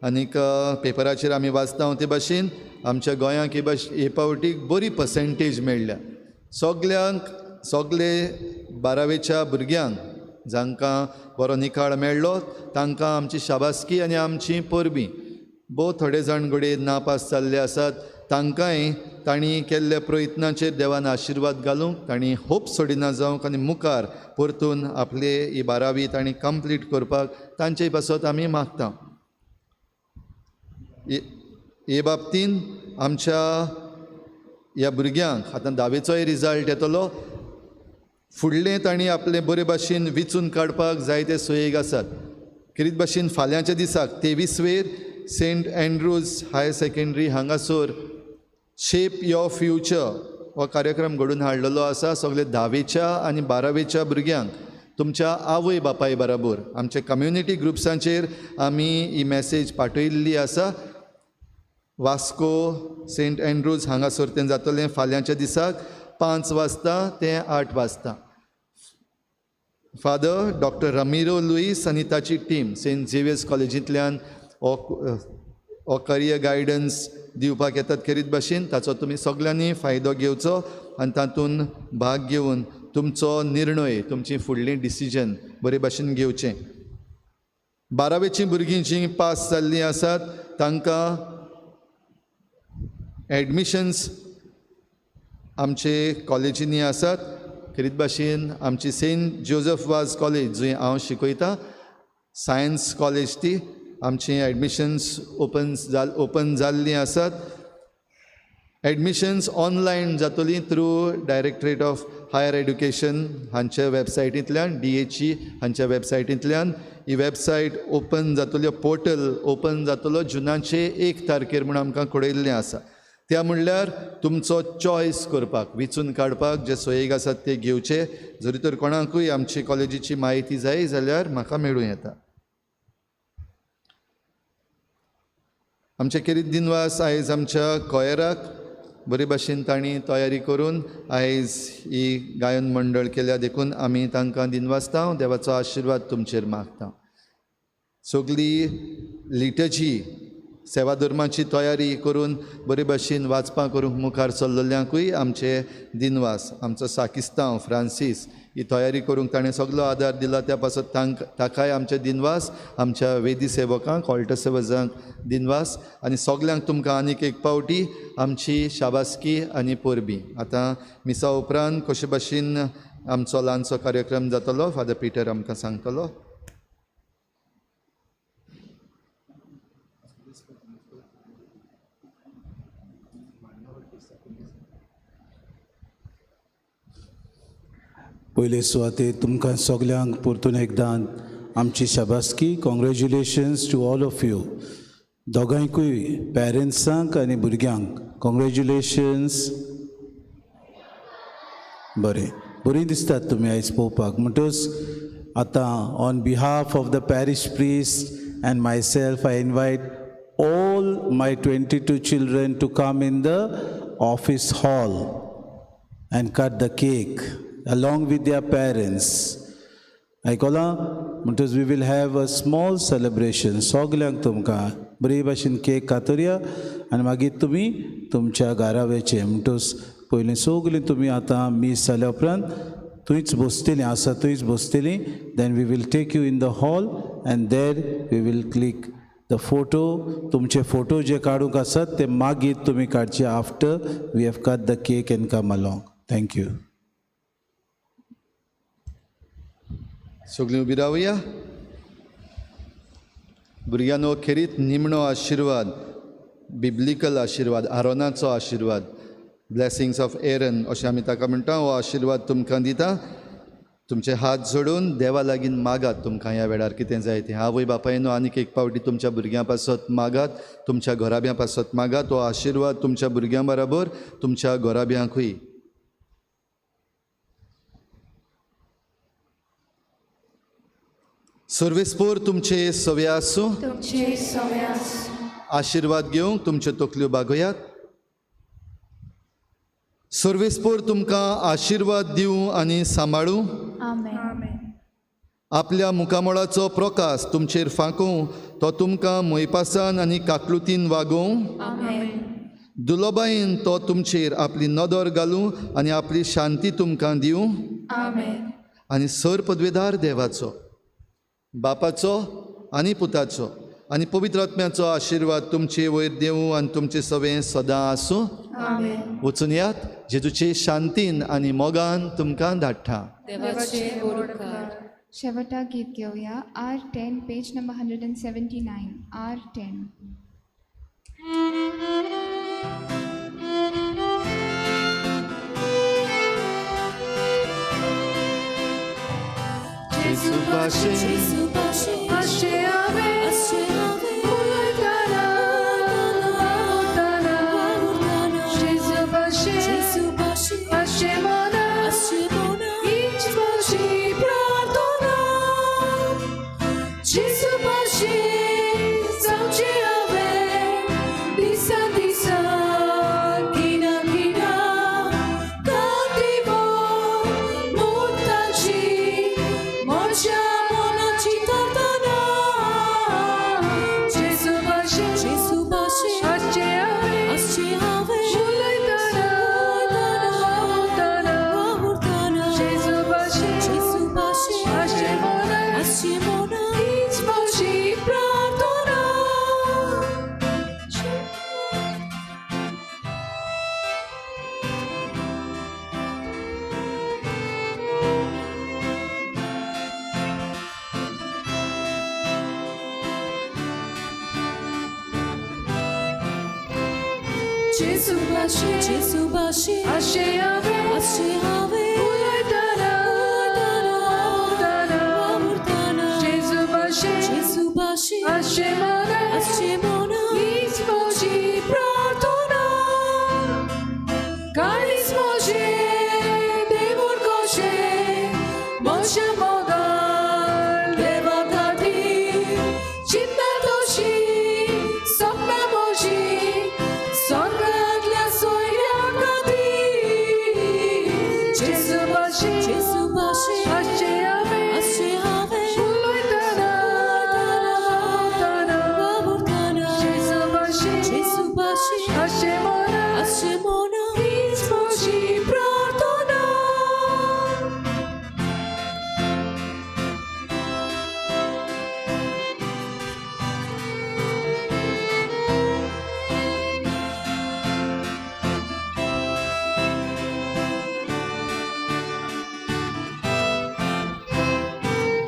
आनीक पेपराचेर आमी वाचता ते भाशेन आमच्या गोंयांक हे पावटीक बरी पर्सेंटेज मेळ्ळ्या. सगल्यांक, सगले 12वेच्या भुरग्यांक जांकां बरो निकाळ मेळ्ळो तांकां आमची शाबासकी आनी आमची परबीं. भोव थोडे जाण घडये नापास जाल्ले आसात तांकांय तांणी केल्ल्या प्रयत्नाचेर देवान आशिर्वाद घालूंक, तांणी होप सोडिना जावंक आनी मुखार परतून आपले ही 12वी तांणी कंप्लीट करपाक तांचे पासत आमी मागता. हे बाबतीन आमच्या ह्या भुरग्यांक आतां 10वेचोय रिजल्ट येतलो. फुडलें तांणी आपले बरे भाशेन विचून काडपाक जायते सोयेग आसात. खेरीत भाशेन फाल्यांच्या दिसाक 23वेर सेंट एन्ड्रूज हायर सेकेंडरी हांगासर शेप your future हो कार्यक्रम घडून हाडलेलो आसा. सगळे 10वेच्या आनी 12वेच्या भुरग्यांक तुमच्या आवय बापाय बराबर आमच्या कम्युनिटी ग्रुप्सांचेर आमी ही मॅसेज पाठयल्ली आसा. वास्को सेंट एन्ड्रूज हांगासर तें जातलें फाल्यांच्या दिसाक 5 वाजता ते 8 वाजता. फादर डॉक्टर रमिरो लुईस आनी ताची टीम सेंट झेवियर्स कॉलेजींतल्यान हो करियर गायडन्स दिवपाक येतात. खेरीत भाशेन ताचो तुमी सगल्यांनी फायदो घेवचो आनी तातूंत भाग घेवन तुमचो निर्णय, तुमची फुडली डिसिजन बरे भाशेन घेवचें. 12वेचीं भुरगीं जीं पास जाल्लीं आसात तांकां एडमिशन्स आमचे कॉलेजींनी आसात. खेरीत भाशेन आमची सेंट जोजफ वाज कॉलेज जंय हांव शिकयता, सायन्स कॉलेज, ती आमची एडमिशन्स ओपन जाल्लीं आसात. एडमिशन्स ऑनलायन जातली through directorate of higher education हांच्या वेबसायटींतल्यान, DHE हांच्या वेबसायटींतल्यान ही वेबसायट ओपन जातली, पोर्टल ओपन जातलो जुनाचे 1 तारखेर म्हूण आमकां कळयल्लें आसा. त्या म्हणल्यार तुमचो चॉयस करपाक, विचून काडपाक जे सोयेग आसात ते घेवचे. जरी तर कोणाकूय आमची कॉलेजीची म्हायती जाय जाल्यार म्हाका मेळूं येता. आमचे खेरीत दिनवास आयज आमच्या कॉयराक बरे भाशेन तांणी तयारी करून आयज ही गायन मंडळ केल्या देखून आमी तांकां दिनवासता. देवाचो आशिर्वाद तुमचेर मागता. सगली लिटर्जी सेवा धर्माची तयारी करून बरे भाशेन वाचपां करूंक मुखार सरलेल्यांकूय आमचे दिनवास. आमचो साकिस्तांव फ्रांसीस ही तयारी करूंक ताणें सगलो आदार दिला त्या पासत ताकाय आमचे दिनवास. आमच्या वेदी सेवकांक, ऑल्टर सेवकांक दिनवास आनी सगल्यांक तुमकां आनीक एक पावटी आमची शाबासकी आनी परबीं. आतां मिसा उपरांत कशे भाशेन आमचो ल्हानसो कार्यक्रम जातलो फादर पिटर आमकां सांगतलो. पयले सुवातेर तुमकां सगल्यांक परतून एकदां आमची शाबासकी. Congratulations to all of you. दोगांयकूय, पेरंट्सांक आनी भुरग्यांक कॉंग्रेच्युलेशन्स. बरें, बरीं दिसतात तुमी आयज पळोवपाक. म्हणटच आतां on behalf of the parish priest and myself I invite all my 22 children to come in the office hall and cut the cake along with their parents. आयकलां? म्हणटच we will have a small celebration. सगल्यांक तुमकां बरे भाशेन cake कातरया आनी मागीर तुमी तुमच्या घरा वयचें. म्हणटच पयलीं सगलीं तुमी आतां मीस जाल्या उपरांत थंयच बसतलीं आसा थंयच बसतलीं. Then we will take you in the hall and there we will click the photo. तुमचे फोटो जे काडूंक आसात ते मागीर तुमी काडचे after we have cut the cake and come along. Thank you. सगळीं उबी रावया. भुरग्यांनो, खेरीत निमणो आशिर्वाद, बिब्लिकल आशिर्वाद, आरोनाचो आशिर्वाद, ब्लेसिंग्स ऑफ एरन अशें आमी ताका म्हणटा. हो आशिर्वाद तुमकां दिता. तुमचे हात जोडून देवा लागीं मागात तुमकां ह्या वेळार कितें जाय तें. आवय बापायनो, आनीक एक पावटी तुमच्या भुरग्यां पासत मागात, तुमच्या घराब्यां पासत मागात. हो आशिर्वाद तुमच्या भुरग्यां बराबर तुमच्या घराब्यांकूय. सर्वेस्पोर तुमचे सवे आसूं. तुमचे सवे आसूं. आशिर्वाद घेवंक तुमच्यो तकल्यो बागयात. सर्वेस्पोर तुमकां आशिर्वाद दिवं आनी सांबाळूं. आमेन. आपल्या मुखामळाचो प्रकाश तुमचेर फांकूं, तो तुमकां मोयपासान आनी काकलुतीन वागोवं. आमेन. दुलोबायेन तो तुमचेर आपली नदर घालूं आनी आपली शांती तुमकां दिवं. आमेन. आनी सर पदवेदार देवाचो, बापाचो आनी पुताचो आनी पवित्र आत्म्याचो आशिर्वाद तुमचे वयर देवूं आनी तुमचे सवें सदां आसूं. आमेन. वचून यात, जेजूचे शांतीन आनी मोगान तुमकां धाडटा. देवाचे उपकार. शेवटा गीत घेवया. R10 page number 179. R10. Jesu भाशेन, Jesu भाशेन, आशे हांवें आसचें हांवें, उलयतना, वावुरतना, वावुरतना, जेजू भाशेन, जेजू भाशेन, आसचें मनांत, आसचें मनांत, हीच म्हजी प्रार्थना. जेजू भाशेन जावचें हांवें दिसा दिसा खिणा खिणा कांतीभर मुक्ताची म्हज्या मनाची प्रार्थना. जेजू भाशेन, जेजू भाशेन, आसचें हांवें आसचें हांवें, उलयतना, वावुरतना, वावुरतना, जेजू भाशेन, जेजू भाशेन, आसचें मनांत, आसचें मनांत, हीच म्हजी प्रार्थना. जेजू भाशेन, जेजू भाशेन, आसचें हांवें आसचें हांवें, उलयतना, वावुरतना, वावुरतना, जेजू भाशेन, जेजू भाशेन, आसचें मनांत, आसचें मनांत, हीच म्हजी प्रार्थना. काळीज म्हजें देवूळ कशें म्हज्या मोगान देवा खातीर चिंतनां तशीं सपनां म्हजीं स्वर्गांतल्या सोयऱ्यां खातीर. जेजू भाशेन, जेजू भाशेन, आसचें हांवें आसचें हांवें, उलयतना, वावुरतना, वावुरतना, जेजू भाशेन, जेजू भाशेन, आसचें मनांत, आसचें मनांत, हीच म्हजी प्रार्थना.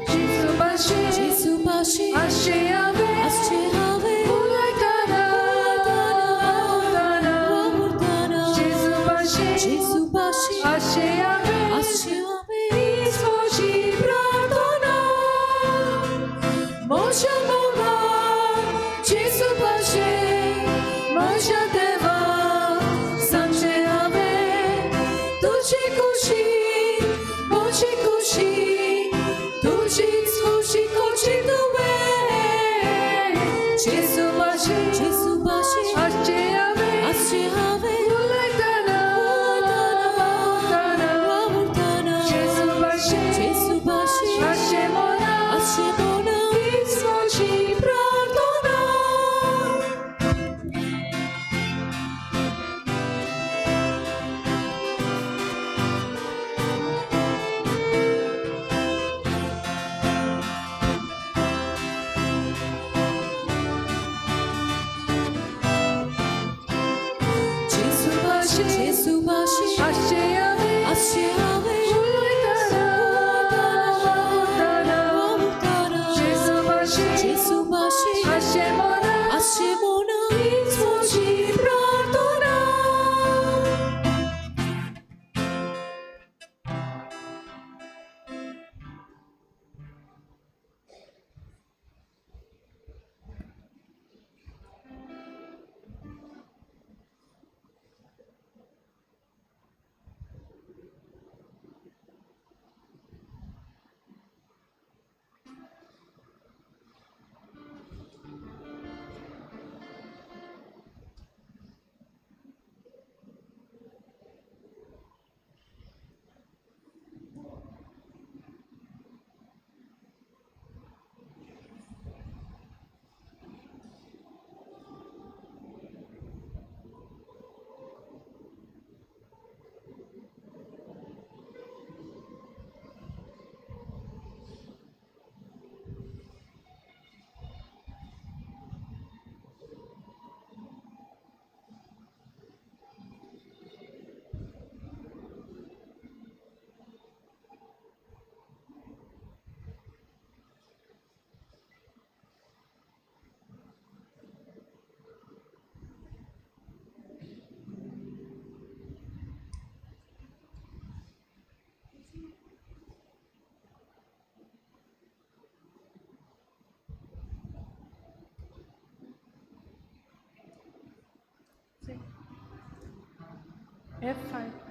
जेजू भाशेन, जेजू भाशेन, आसचें हांवें आसचें हांवें, उलयतना, वावुरतना, वावुरतना, जेजू भाशेन, जेजू भाशेन, आसचें हांवें आसचें हांवें, हीच म्हजी प्रार्थना. म्हज्या मोगान जेजू भाशेन म्हज्या देवा सांगचें हांवें तुजी खुशी म्हजी खुशी तुजीच खुशी खुशी तुवें. जेजू भाशेन, जेजू भाशेन, आसचें हांवें आसचें हांवें, उलयतना, वावुरतना, वावुरतना, जेजू भाशेन, जेजू भाशेन, आसचें मनांत, आसचें F5.